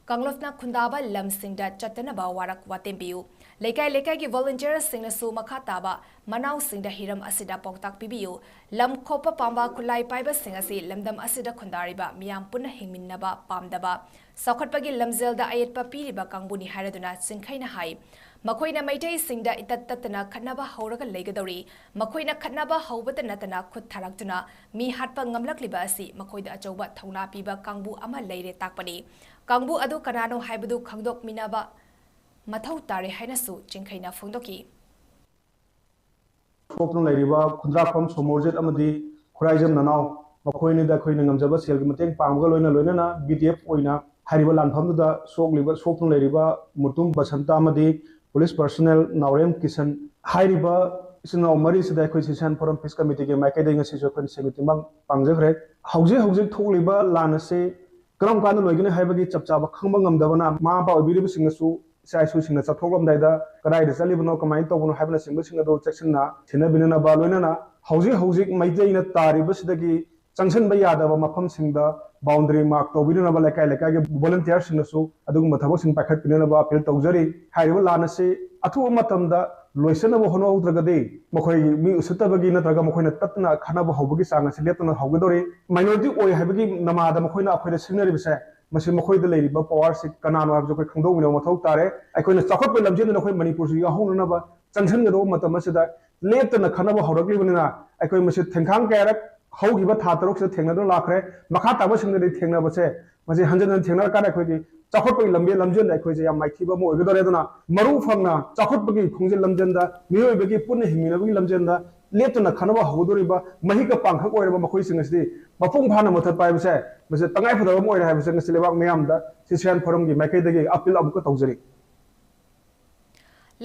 ꯀꯥꯡꯂꯨꯞꯅ ꯈꯨꯟꯗꯥꯕ ꯂꯝꯁꯤꯡꯗ ꯆꯠꯇꯅꯕ ꯋꯥꯔꯛ ꯋꯥꯇꯦꯝꯕꯤꯌꯨ꯫ ꯂꯩꯀꯥꯏ ꯂꯩꯀꯥꯏꯒꯤ ꯚꯣꯂꯨꯟꯇꯤꯌꯔꯁꯤꯡꯅꯁꯨ ꯃꯈꯥ ꯇꯥꯕ ꯃꯅꯥꯎꯁꯤꯡꯗ ꯍꯤꯔꯝ ꯑꯁꯤꯗ ꯄꯥꯎꯇꯥꯛ ꯄꯤꯕꯤꯌꯨ꯫ ꯂꯝ ꯈꯣꯞꯄ ꯄꯥꯝꯕ ꯈꯨꯠꯂꯥꯏ ꯄꯥꯏꯕꯁꯤꯡ ꯑꯁꯤ ꯂꯝꯗꯝ ꯑꯁꯤꯗ ꯈꯨꯟꯗꯥꯔꯤꯕ ꯃꯤꯌꯥꯝ ꯄꯨꯟꯅ ꯍꯤꯡꯃꯤꯟꯅꯕ ꯄꯥꯝꯗꯕ, ꯆꯥꯎꯈꯠꯄꯒꯤ ꯂꯝꯖꯦꯜꯗ ꯑꯌꯦꯠꯄ ꯄꯤꯔꯤꯕ ꯀꯥꯡꯕꯨꯅꯤ ꯍꯥꯏꯔꯗꯨꯅ ꯆꯤꯡꯈꯩꯅ ꯍꯥꯏ꯫ ꯃꯈꯣꯏꯅ ꯃꯩꯇꯩꯁꯤꯡꯗ ꯏꯇꯠ ꯇꯠꯇꯅ ꯈꯠꯅꯕ ꯍꯧꯔꯒ ꯂꯩꯒꯗꯧꯔꯤ꯫ ꯃꯈꯣꯏꯅ ꯈꯠꯅꯕ ꯍꯧꯕꯇ ꯅꯠꯇꯅ ꯈꯨꯠ ꯊꯥꯔꯛꯇꯨꯅ ꯃꯤ ꯍꯥꯠꯄ ꯉꯝꯂꯛꯂꯤꯕ ꯑꯁꯤ ꯃꯈꯣꯏꯗ ꯑꯆꯧꯕ ꯊꯧꯅꯥ ꯄꯤꯕ ꯀꯥꯡꯕꯨ ꯑꯃ ꯂꯩꯔꯦ ꯇꯥꯛꯄꯅꯤ꯫ ꯀꯥꯡꯕꯨ ꯑꯗꯨ ꯀꯅꯥꯅꯣ ꯍꯥꯏꯕꯗꯨ ꯈꯪꯗꯣꯛꯃꯤꯟꯅꯕ ꯃꯊꯧ ꯇꯥꯔꯦ ꯍꯥꯏꯅꯁꯨ ꯆꯤꯡꯈꯩꯅ ꯐꯣꯡꯗꯣꯛꯈꯤ꯫ ꯁꯣꯛꯇꯨꯅ ꯂꯩꯔꯤꯕ ꯈꯨꯟꯗ꯭ꯔꯥꯛꯄꯝ ꯁꯣꯃꯣꯔꯖꯤꯠ ꯑꯃꯗꯤ ꯈꯨꯔꯥꯏꯖꯝ ꯅꯅꯥꯎ, ꯃꯈꯣꯏ ꯑꯅꯤꯗ ꯑꯩꯈꯣꯏꯅ ꯉꯝꯖꯕ ꯁꯦꯜꯒꯤ ꯃꯇꯦꯡ ꯄꯥꯡꯕꯒ ꯂꯣꯏꯅ ꯂꯣꯏꯅꯅ BDF ꯑꯣꯏꯅ ꯍꯥꯏꯔꯤꯕ ꯂꯥꯟꯐꯝꯗꯨꯗ ꯁꯣꯛꯂꯤꯕ, ꯁꯣꯛꯇꯨꯅ ꯂꯩꯔꯤꯕ ꯃꯨꯇꯨꯝ ꯕꯁꯟꯇ ꯑꯃꯗꯤ police personnel ꯅꯥꯎꯔꯦꯝ ꯀꯤꯁꯟ ꯍꯥꯏꯔꯤꯕ ꯏꯆꯤꯟ ꯏꯅꯥꯎ ꯃꯔꯤꯁꯤꯗ ꯑꯩꯈꯣꯏ ꯁꯤꯁꯥꯟ ꯐꯣꯔꯝ ꯄꯤꯁ ꯀꯃꯤꯇꯤꯒꯤ ꯃꯥꯏꯀꯩꯗꯒꯤ ꯉꯁꯤꯁꯨ ꯑꯩꯈꯣꯏꯅ ꯁꯦꯜꯒꯤ ꯇꯦꯡꯕꯥꯡ ꯄꯥꯡꯖꯈ꯭ꯔꯦ꯫ ꯍꯧꯖꯤꯛ ꯍꯧꯖꯤꯛ ꯊꯣꯛꯂꯤꯕ ꯂꯥꯟ ꯑꯁꯤ ꯀꯔꯝ ꯀꯥꯟꯗ ꯂꯣꯏꯒꯅꯤ ꯍꯥꯏꯕꯒꯤ ꯆꯞ ꯆꯥꯕ ꯈꯪꯕ ꯉꯝꯗꯕꯅ ꯃꯃꯥ ꯃꯄꯥ ꯑꯣꯏꯕꯤꯔꯤꯕꯁꯤꯡꯅꯁꯨ ꯏꯆꯥ ꯏꯁꯨꯁꯤꯡꯅ ꯆꯠꯊꯣꯛꯂꯝꯗꯥꯏꯗ ꯀꯗꯥꯏꯗ ꯆꯠꯂꯤꯕꯅꯣ, ꯀꯃꯥꯏꯅ ꯇꯧꯕꯅꯣ ꯍꯥꯏꯕꯅꯆꯤꯡꯕꯁꯤꯡ ꯑꯗꯨ ꯆꯦꯛꯁꯤꯟꯅ ꯁꯦꯟꯅꯕꯤꯅꯅꯕ, ꯂꯣꯏꯅꯅ ꯍꯧꯖꯤꯛ ꯍꯧꯖꯤꯛ ꯃꯩꯇꯩꯅ ꯇꯥꯔꯤꯕꯁꯤꯗꯒꯤ ꯆꯪꯁꯤꯟꯕ ꯌꯥꯗꯕ ꯃꯐꯝꯁꯤꯡꯗ boundary mark ꯇꯧꯕꯤꯅꯅꯕ ꯂꯩꯀꯥꯏ ꯂꯩꯀꯥꯏꯒꯤ volunteer ꯁꯤꯡꯅꯁꯨ ꯑꯗꯨꯒꯨꯝꯕ ꯊꯕꯛꯁꯤꯡ ꯄꯥꯏꯈꯠꯄꯤꯅꯅꯕ appeal ꯇꯧꯖꯔꯤ꯫ ꯍꯥꯏꯔꯤꯕ ꯂꯥꯟ ꯑꯁꯤ ꯑꯊꯨꯕ ꯃꯇꯝꯗ ꯂꯣꯏꯁꯤꯟꯅꯕ ꯍꯣꯠꯅꯍꯧꯗ꯭ꯔꯒꯗꯤ ꯃꯈꯣꯏꯒꯤ ꯃꯤ ꯎꯁꯤꯠꯇꯕꯒꯤ ꯅꯠꯇ꯭ꯔꯒ ꯃꯈꯣꯏꯅ ꯇꯠꯇꯅ ꯈꯠꯅꯕ ꯍꯧꯕꯒꯤ ꯆꯥꯡ ꯑꯁꯤ ꯂꯦꯞꯇꯅ ꯍꯧꯒꯗꯧꯔꯤ꯫ Minority ꯑꯣꯏ ꯍꯥꯏꯕꯒꯤ ꯅꯃꯥꯗ ꯃꯈꯣꯏꯅ ꯑꯩꯈꯣꯏꯗ ꯁꯤꯡꯅꯔꯤꯕꯁꯦ, ꯃꯁꯤ ꯃꯈꯣꯏꯗ ꯂꯩꯔꯤꯕ power ꯁꯤ ꯀꯅꯥꯅꯣ ꯍꯥꯏꯕꯁꯤ ꯑꯩꯈꯣꯏ ꯈꯪꯗꯣꯛꯃꯤꯟꯅꯕ ꯃꯊꯧ ꯇꯥꯔꯦ꯫ ꯑꯩꯈꯣꯏꯅ ꯆꯥꯎꯈꯠꯄꯒꯤ ꯂꯝꯖꯦꯜꯗꯨꯅ ꯑꯩꯈꯣꯏ ꯃꯅꯤꯄꯨꯔꯁꯨ ꯌꯥꯎꯍꯧꯅꯅꯕ ꯆꯪꯁꯤꯟꯒꯗꯧꯕ ꯃꯇꯝ ꯑꯁꯤꯗ ꯂꯦꯞꯇꯅ ꯈꯠꯅꯕ ꯍꯧꯔꯛꯂꯤꯕꯅꯤꯅ ꯑꯩꯈꯣꯏ ꯃꯁꯤ ꯊꯦꯡꯈꯥꯡ ꯀꯌꯥꯔꯛ ꯍꯧꯈꯤꯕ ꯊꯥ ꯇꯔꯨꯛꯁꯤꯗ ꯊꯦꯡꯅꯗꯨꯅ ꯂꯥꯛꯈ꯭ꯔꯦ꯫ ꯃꯈꯥ ꯇꯥꯕꯁꯤꯡꯗꯗꯤ ꯊꯦꯡꯅꯕꯁꯦ, ꯃꯁꯤ ꯍꯟꯖꯤꯟ ꯍꯟꯖꯤꯟ ꯊꯦꯡꯅꯔꯀꯥꯟꯗ ꯑꯩꯈꯣꯏꯒꯤ ꯆꯥꯎꯈꯠꯄꯒꯤ ꯂꯝꯕꯤ ꯂꯝꯖꯦꯜꯗ ꯑꯩꯈꯣꯏꯁꯦ ꯌꯥꯝ ꯃꯥꯏꯊꯤꯕ ꯑꯃ ꯑꯣꯏꯒꯗꯧꯔꯦ꯫ ꯑꯗꯨꯅ ꯃꯔꯨ ꯐꯪꯅ ꯆꯥꯎꯈꯠꯄꯒꯤ ꯈꯣꯡꯖꯦꯜ ꯂꯝꯖꯦꯜꯗ, ꯃꯤꯑꯣꯏꯕꯒꯤ ꯄꯨꯟꯅ ꯍꯤꯡꯃꯤꯟꯅꯕꯒꯤ ꯂꯝꯖꯦꯜꯗ ꯂꯦꯞꯇꯅ ꯈꯠꯅꯕ ꯍꯧꯒꯗꯧꯔꯤꯕ ꯃꯍꯤꯛꯀ ꯄꯥꯡꯈꯛ ꯑꯣꯏꯔꯕ ꯃꯈꯣꯏꯁꯤꯡ ꯑꯁꯤꯗꯤ ꯃꯄꯨꯡ ꯐꯥꯅ ꯃꯨꯊꯠꯄ ꯍꯥꯏꯕꯁꯦ ꯃꯁꯤ ꯇꯉꯥꯏ ꯐꯗꯕ ꯑꯃ ꯑꯣꯏꯔꯦ ꯍꯥꯏꯕꯁꯦ ꯉꯁꯤ ꯂꯩꯕꯥꯛ ꯃꯤꯌꯥꯝꯗ ꯁꯤꯁꯤꯌꯥꯟ ꯐꯣꯔꯝꯒꯤ ꯃꯥꯏꯀꯩꯗꯒꯤ appeal ꯑꯃꯨꯛꯀ ꯇꯧꯖꯔꯤ꯫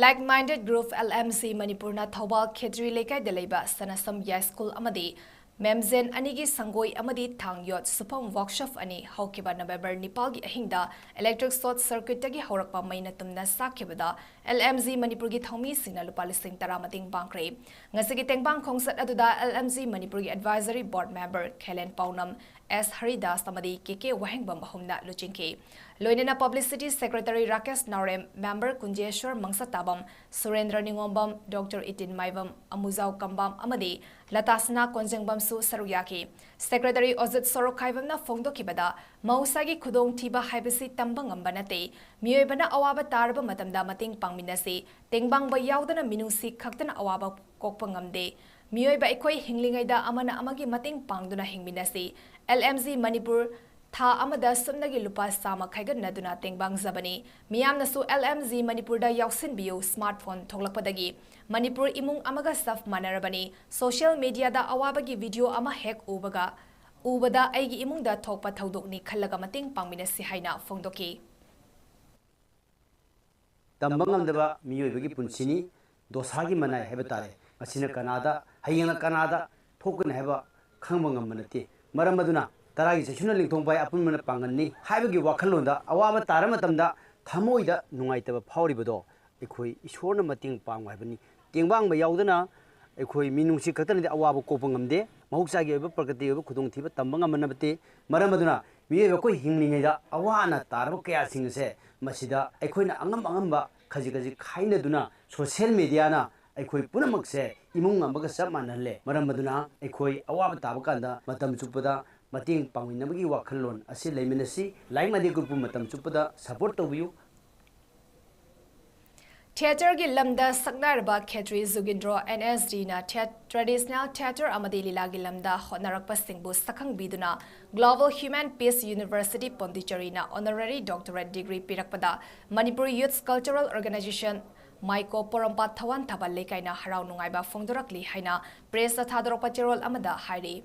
Like Minded Group, L M G ꯃꯅꯤꯄꯨꯔꯅ ꯊꯧꯕꯥꯜ ꯈꯦꯇ꯭ꯔꯤ ꯂꯩꯀꯥꯏꯗ ꯂꯩꯕ ꯁꯅꯥꯁꯝ ꯌꯥꯏꯁ꯭ꯀꯨꯜ ꯑꯃꯗꯤ ꯃꯦꯝꯖꯦꯟ ꯑꯅꯤꯒꯤ ꯁꯪꯒꯣꯏ ꯑꯃꯗꯤ ꯊꯥꯡ ꯌꯣꯠ ꯁꯨꯐꯝ workshop ꯑꯅꯤ ꯍꯧꯈꯤꯕ November ꯅꯤꯄꯥꯜꯒꯤ ꯑꯍꯤꯡꯗ electric short circuitꯇꯒꯤ ꯍꯧꯔꯛꯄ ꯃꯩꯅ ꯇꯨꯝꯅ ꯆꯥꯛꯈꯤꯕꯗ L M G ꯃꯅꯤꯄꯨꯔꯒꯤ ꯊꯧꯃꯤꯁꯤꯡꯅ ꯂꯨꯄꯥ ꯂꯤꯁꯤꯡ ꯇꯔꯥ ꯃꯇꯦꯡ ꯄꯥꯡꯈ꯭ꯔꯦ꯫ ꯉꯁꯤꯒꯤ ꯇꯦꯡꯕꯥꯡ ꯈꯣꯡꯆꯠ ꯑꯗꯨꯗ L M G ꯃꯅꯤꯄꯨꯔꯒꯤ advisory board member ꯈꯦꯂꯦꯟ ꯄꯥꯎꯅꯝ, S Haridas ꯑꯃꯗꯤ K K ꯋꯥꯍꯦꯡꯕꯝ ꯑꯍꯨꯝꯅ ꯂꯨꯆꯤꯡꯈꯤ꯫ ꯂꯣꯏꯅꯅ publicity secretary ꯔꯥꯀꯦꯁ ꯅꯥꯎꯔꯦꯝ, member ꯀꯨꯟꯖꯦꯁ꯭ꯋꯔ ꯃꯪꯁꯇꯥꯕꯝ, ꯁꯨꯔꯦꯟꯗ꯭ꯔ ꯅꯤꯉꯣꯝꯕꯝ, Doctor ꯏꯇꯤꯟ ꯃꯥꯏꯕꯝ, ꯑꯃꯨꯖꯥꯎ ꯀꯝꯕꯥꯝ ꯑꯃꯗꯤ ꯂꯇꯥꯁꯅꯥ ꯀꯣꯟꯖꯦꯡꯕꯝꯁꯨ ꯁꯔꯨꯛ ꯌꯥꯈꯤ꯫ Secretary ꯑꯣꯖꯤꯠ ꯁꯣꯔꯣꯛꯈꯥꯏꯕꯝꯅ ꯐꯣꯡꯗꯣꯛꯈꯤꯕꯗ, ꯃꯍꯧꯁꯥꯒꯤ ꯈꯨꯗꯣꯡꯊꯤꯕ ꯍꯥꯏꯕꯁꯤ ꯇꯝꯕ ꯉꯝꯕ ꯅꯠꯇꯦ꯫ ꯃꯤꯑꯣꯏꯕꯅ ꯑꯋꯥꯕ ꯇꯥꯔꯕ ꯃꯇꯝꯗ ꯃꯇꯦꯡ ꯄꯥꯡꯃꯤꯟꯅꯁꯤ꯫ ꯇꯦꯡꯕꯥꯡꯕ ꯌꯥꯎꯗꯅ ꯃꯤꯅꯨꯡꯁꯤ ꯈꯛꯇꯅ ꯑꯋꯥꯕ ꯀꯣꯛꯄ ꯉꯝꯗꯦ꯫ ꯃꯤꯑꯣꯏꯕ ꯑꯩꯈꯣꯏ ꯍꯤꯡꯂꯤꯉꯩꯗ ꯑꯃꯅ ꯑꯃꯒꯤ ꯃꯇꯦꯡ ꯄꯥꯡꯗꯨꯅ ꯍꯤꯡꯃꯤꯟꯅꯁꯤ꯫ L M G ꯃꯅꯤꯄꯨꯔ ꯊꯥ ꯑꯃꯗ ꯁꯨꯞꯅꯒꯤ ꯂꯨꯄꯥ ꯆꯥꯝꯃ ꯈꯥꯏꯒꯠꯅꯗꯨꯅ ꯇꯦꯡꯕꯥꯡꯖꯕꯅꯤ꯫ ꯃꯤꯌꯥꯝꯅꯁꯨ L M G ꯃꯅꯤꯄꯨꯔꯗ ꯌꯥꯎꯁꯤꯟꯕꯤꯌꯨ꯫ Smartphone ꯊꯣꯛꯂꯛꯄꯗꯒꯤ ꯃꯅꯤꯄꯨꯔ ꯏꯃꯨꯡ ꯑꯃꯒ ꯆꯞ ꯃꯥꯟꯅꯔꯕꯅꯤ꯫ Social mediaꯗ ꯑꯋꯥꯕꯒꯤ video ꯑꯃ ꯍꯦꯛ ꯎꯕꯒ, ꯎꯕꯗ ꯑꯩꯒꯤ ꯏꯃꯨꯡꯗ ꯊꯣꯛꯄ ꯊꯧꯗꯣꯛꯅꯤ ꯈꯜꯂꯒ ꯃꯇꯦꯡ ꯄꯥꯡꯃꯤꯟꯅꯁꯤ ꯍꯥꯏꯅ ꯐꯣꯡꯗꯣꯛꯈꯤ꯫ ꯇꯝꯕ ꯉꯝꯗꯕ ꯃꯤꯑꯣꯏꯕꯒꯤ ꯄꯨꯟꯁꯤꯅꯤ꯫ ꯗꯣꯁꯥꯒꯤ ꯃꯅꯥꯏ ꯍꯥꯏꯕ ꯇꯥꯔꯦ꯫ ꯃꯁꯤꯅ ꯀꯅꯥꯗ, ꯍꯌꯦꯡꯅ ꯀꯅꯥꯗ ꯊꯣꯛꯀꯅꯤ ꯍꯥꯏꯕ ꯈꯪꯕ ꯉꯝꯕ ꯅꯠꯇꯦ꯫ ꯃꯔꯝ ꯑꯗꯨꯅ ꯇꯔꯥꯒꯤ ꯆꯩꯁꯨꯅ ꯂꯤꯡꯊꯣꯡ ꯄꯥꯏ ꯑꯄꯨꯟꯕꯅ ꯄꯥꯡꯒꯜꯅꯤ ꯍꯥꯏꯕꯒꯤ ꯋꯥꯈꯜꯂꯣꯟꯗ ꯑꯋꯥꯕ ꯇꯥꯔ ꯃꯇꯝꯗ ꯊꯃꯣꯏꯗ ꯅꯨꯡꯉꯥꯏꯇꯕ ꯐꯥꯎꯔꯤꯕꯗꯣ ꯑꯩꯈꯣꯏ ꯏꯁꯣꯔꯅ ꯃꯇꯦꯡ ꯄꯥꯡꯉꯨ ꯍꯥꯏꯕꯅꯤ꯫ ꯇꯦꯡꯕꯥꯡꯕ ꯌꯥꯎꯗꯅ ꯑꯩꯈꯣꯏ ꯃꯤꯅꯨꯡꯁꯤ ꯈꯛꯇꯅꯗꯤ ꯑꯋꯥꯕ ꯀꯣꯛꯄ ꯉꯝꯗꯦ꯫ ꯃꯍꯧꯁꯥꯒꯤ ꯑꯣꯏꯕ ꯄ꯭ꯔꯀ꯭ꯔꯤꯇꯤꯒꯤ ꯑꯣꯏꯕ ꯈꯨꯗꯣꯡꯊꯤꯕ ꯇꯝꯕ ꯉꯝꯕ ꯅꯠꯇꯦ꯫ ꯃꯔꯝ ꯑꯗꯨꯅ ꯃꯤꯑꯣꯏꯕ ꯑꯩꯈꯣꯏ ꯍꯤꯡꯂꯤꯉꯩꯗ ꯑꯋꯥ ꯑꯅꯥ ꯇꯥꯔꯕ ꯀꯌꯥꯁꯤꯡ ꯑꯁꯦ ꯃꯁꯤꯗ ꯑꯩꯈꯣꯏꯅ ꯑꯉꯝ ꯑꯉꯝꯕ ꯈꯖꯤꯛ ꯈꯖꯤꯛ ꯈꯥꯏꯅꯗꯨꯅ social mediaꯅ ꯑꯩꯈꯣꯏ ꯄꯨꯝꯅꯃꯛꯁꯦ ꯏꯃꯨꯡ ꯑꯃꯒ ꯆꯞ ꯃꯥꯟꯅꯍꯜꯂꯦ꯫ ꯃꯔꯝ ꯑꯗꯨꯅ ꯑꯩꯈꯣꯏ ꯑꯋꯥꯕ ꯇꯥꯕ ꯀꯥꯟꯗ ꯃꯇꯝ ꯆꯨꯞꯄꯗ ꯃꯇꯦꯡ ꯄꯥꯡꯃꯤꯟꯅꯕꯒꯤ ꯋꯥꯈꯜꯂꯣꯟ ꯑꯁꯤ ꯂꯩꯃꯤꯟꯅꯁꯤ꯫ ꯂꯥꯏꯛ ꯃꯥꯏꯟꯗꯦꯗ ꯒ꯭ꯔꯨꯞꯄꯨ ꯃꯇꯝ ꯆꯨꯞꯄꯗ ꯁꯄꯣꯔꯠ ꯇꯧꯕꯤꯌꯨ꯫ ꯊꯤꯌꯦꯇꯔꯒꯤ ꯂꯝꯗ ꯁꯛꯅꯥꯏꯔꯕ ꯈꯦꯇ꯭ꯔꯤ ꯖꯨꯒꯤꯟꯗ꯭ꯔꯣ ꯑꯦꯟ ꯑꯦꯁ ꯖꯤꯅ ꯊꯤꯌꯦ-, traditional theatre ꯑꯃꯗꯤ ꯂꯤꯂꯥꯒꯤ ꯂꯝꯗ ꯍꯣꯠꯅꯔꯛꯄꯁꯤꯡꯕꯨ ꯁꯛꯈꯪꯕꯤꯗꯨꯅ Global Human Peace University ꯄꯣꯟꯗꯤꯆꯦꯔꯤꯅ honorary doctorate degree ꯄꯤꯔꯛꯄꯗ Manipur Youth Cultural Organization ꯃꯥꯏꯀꯣ ꯄꯣꯔꯣꯝꯄꯥꯠ ꯊꯋꯥꯟ ꯊꯥꯕ ꯂꯩꯀꯥꯏꯅ ꯍꯔꯥꯎ ꯅꯨꯡꯉꯥꯏꯕ ꯐꯣꯡꯗꯣꯔꯛꯂꯤ ꯍꯥꯏꯅ pressꯇ ꯊꯥꯗꯣꯔꯛꯄ ꯆꯦꯔꯣꯜ ꯑꯃꯗ ꯍꯥꯏꯔꯤ꯫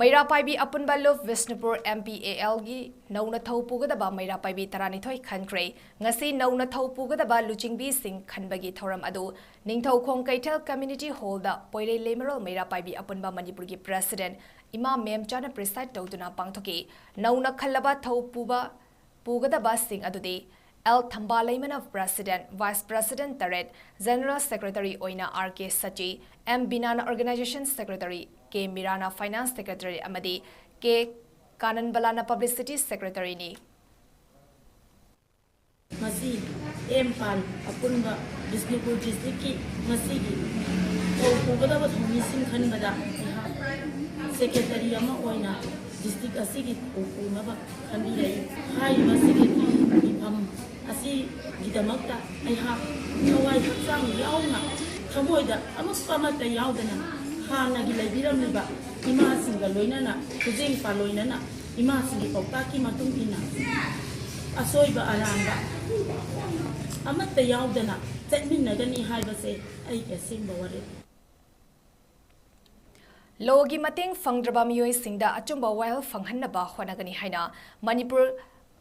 ꯃꯩꯔꯥ ꯄꯥꯏꯕꯤ ꯑꯄꯨꯟꯕ ꯂꯨꯞ ꯕꯤꯁꯅꯨꯄꯨꯔ M P A Lꯒꯤ ꯅꯧꯅ ꯊꯧ ꯄꯨꯒꯗꯕ ꯃꯩꯔꯥ ꯄꯥꯏꯕꯤ ꯇꯔꯥꯅꯤꯊꯣꯏ ꯈꯟꯈ꯭ꯔꯦ꯫ ꯉꯁꯤ ꯅꯧꯅ ꯊꯧ ꯄꯨꯒꯗꯕ ꯂꯨꯆꯤꯡꯕꯤꯁꯤꯡ ꯈꯟꯕꯒꯤ ꯊꯧꯔꯝ ꯑꯗꯨ ꯅꯤꯡꯊꯧꯈꯣꯡ ꯀꯩꯊꯦꯜ Community Hallꯗ ꯄꯣꯏꯔꯩ ꯂꯩꯃꯔꯣꯜ ꯃꯩꯔꯥ ꯄꯥꯏꯕꯤ ꯑꯄꯨꯟꯕ ꯃꯅꯤꯄꯨꯔꯒꯤ President ꯏꯃꯥ ꯃꯦꯝꯆꯥꯅ preside ꯇꯧꯗꯨꯅ ꯄꯥꯡꯊꯣꯛꯈꯤ꯫ ꯅꯧꯅ ꯈꯜꯂꯕ ꯊꯧ ꯄꯨꯕ ꯄꯨꯒꯗꯕꯁꯤꯡ ꯑꯗꯨꯗꯤ L ꯊꯝꯕꯥ ꯂꯩꯃꯅ President, Vice President ꯇꯔꯦꯠ, General Secretary ꯑꯣꯏꯅ R K Shashi, M ꯕꯤꯅꯥꯅ Organization Secretary, K ꯃꯤꯔꯥꯅ Finance Secretary ꯑꯃꯗꯤ K ꯀꯥꯅꯟꯕꯂꯥꯅ Publicity Secretaryꯅꯤ꯫ ꯉꯁꯤ ꯑꯦꯝ ꯄꯥꯟ ꯑꯄꯨꯟꯕ ꯕꯤꯁꯅꯨꯄꯨꯔ districtꯀꯤ ꯉꯁꯤꯒꯤ ꯊꯧ ꯄꯨꯒꯗꯕ ꯊꯧꯃꯤꯁꯤꯡ ꯈꯟꯕꯗ ꯑꯩꯍꯥꯛ secretary ꯑꯃ ꯑꯣꯏꯅ district ꯑꯁꯤꯒꯤ ꯊꯧ ꯄꯨꯅꯕ ꯈꯟꯕꯤꯔꯛꯏ꯫ ꯍꯥꯏꯔꯤꯕ secretary ꯃꯤꯐꯝ ꯑꯁꯤꯒꯤꯗꯃꯛꯇ ꯑꯩꯍꯥꯛ ꯊꯋꯥꯏ ꯍꯛꯆꯥꯡ ꯌꯥꯎꯅ, ꯊꯃꯣꯏꯗ ꯑꯃꯨꯛꯄ ꯑꯃꯠꯇ ꯌꯥꯎꯗꯅ ꯍꯥꯟꯅꯒꯤ ꯂꯩꯕꯤꯔꯝꯂꯤꯕ ꯏꯃꯥꯁꯤꯡꯒ ꯂꯣꯏꯅꯅ, ꯈꯨꯖꯦꯡ ꯄꯥꯂꯣꯏꯅꯅ ꯏꯃꯥꯁꯤꯡꯒꯤ ꯄꯥꯎꯇꯥꯛꯀꯤ ꯃꯇꯨꯡ ꯏꯟꯅ ꯑꯁꯣꯏꯕ ꯑꯔꯥꯟꯕ ꯑꯃꯠꯇ ꯌꯥꯎꯗꯅ ꯆꯠꯃꯤꯟꯅꯒꯅꯤ ꯍꯥꯏꯕꯁꯦ ꯑꯩꯒꯤ ꯑꯁꯦꯡꯕ ꯋꯥꯔꯦꯞ꯫ ꯂꯣꯒꯤ ꯃꯇꯦꯡ ꯐꯪꯗ꯭ꯔꯕ ꯃꯤꯑꯣꯏꯁꯤꯡꯗ ꯑꯆꯨꯝꯕ ꯋꯥꯌꯦꯜ ꯐꯪꯍꯟꯅꯕ ꯍꯣꯠꯅꯒꯅꯤ ꯍꯥꯏꯅ ꯃꯅꯤꯄꯨꯔ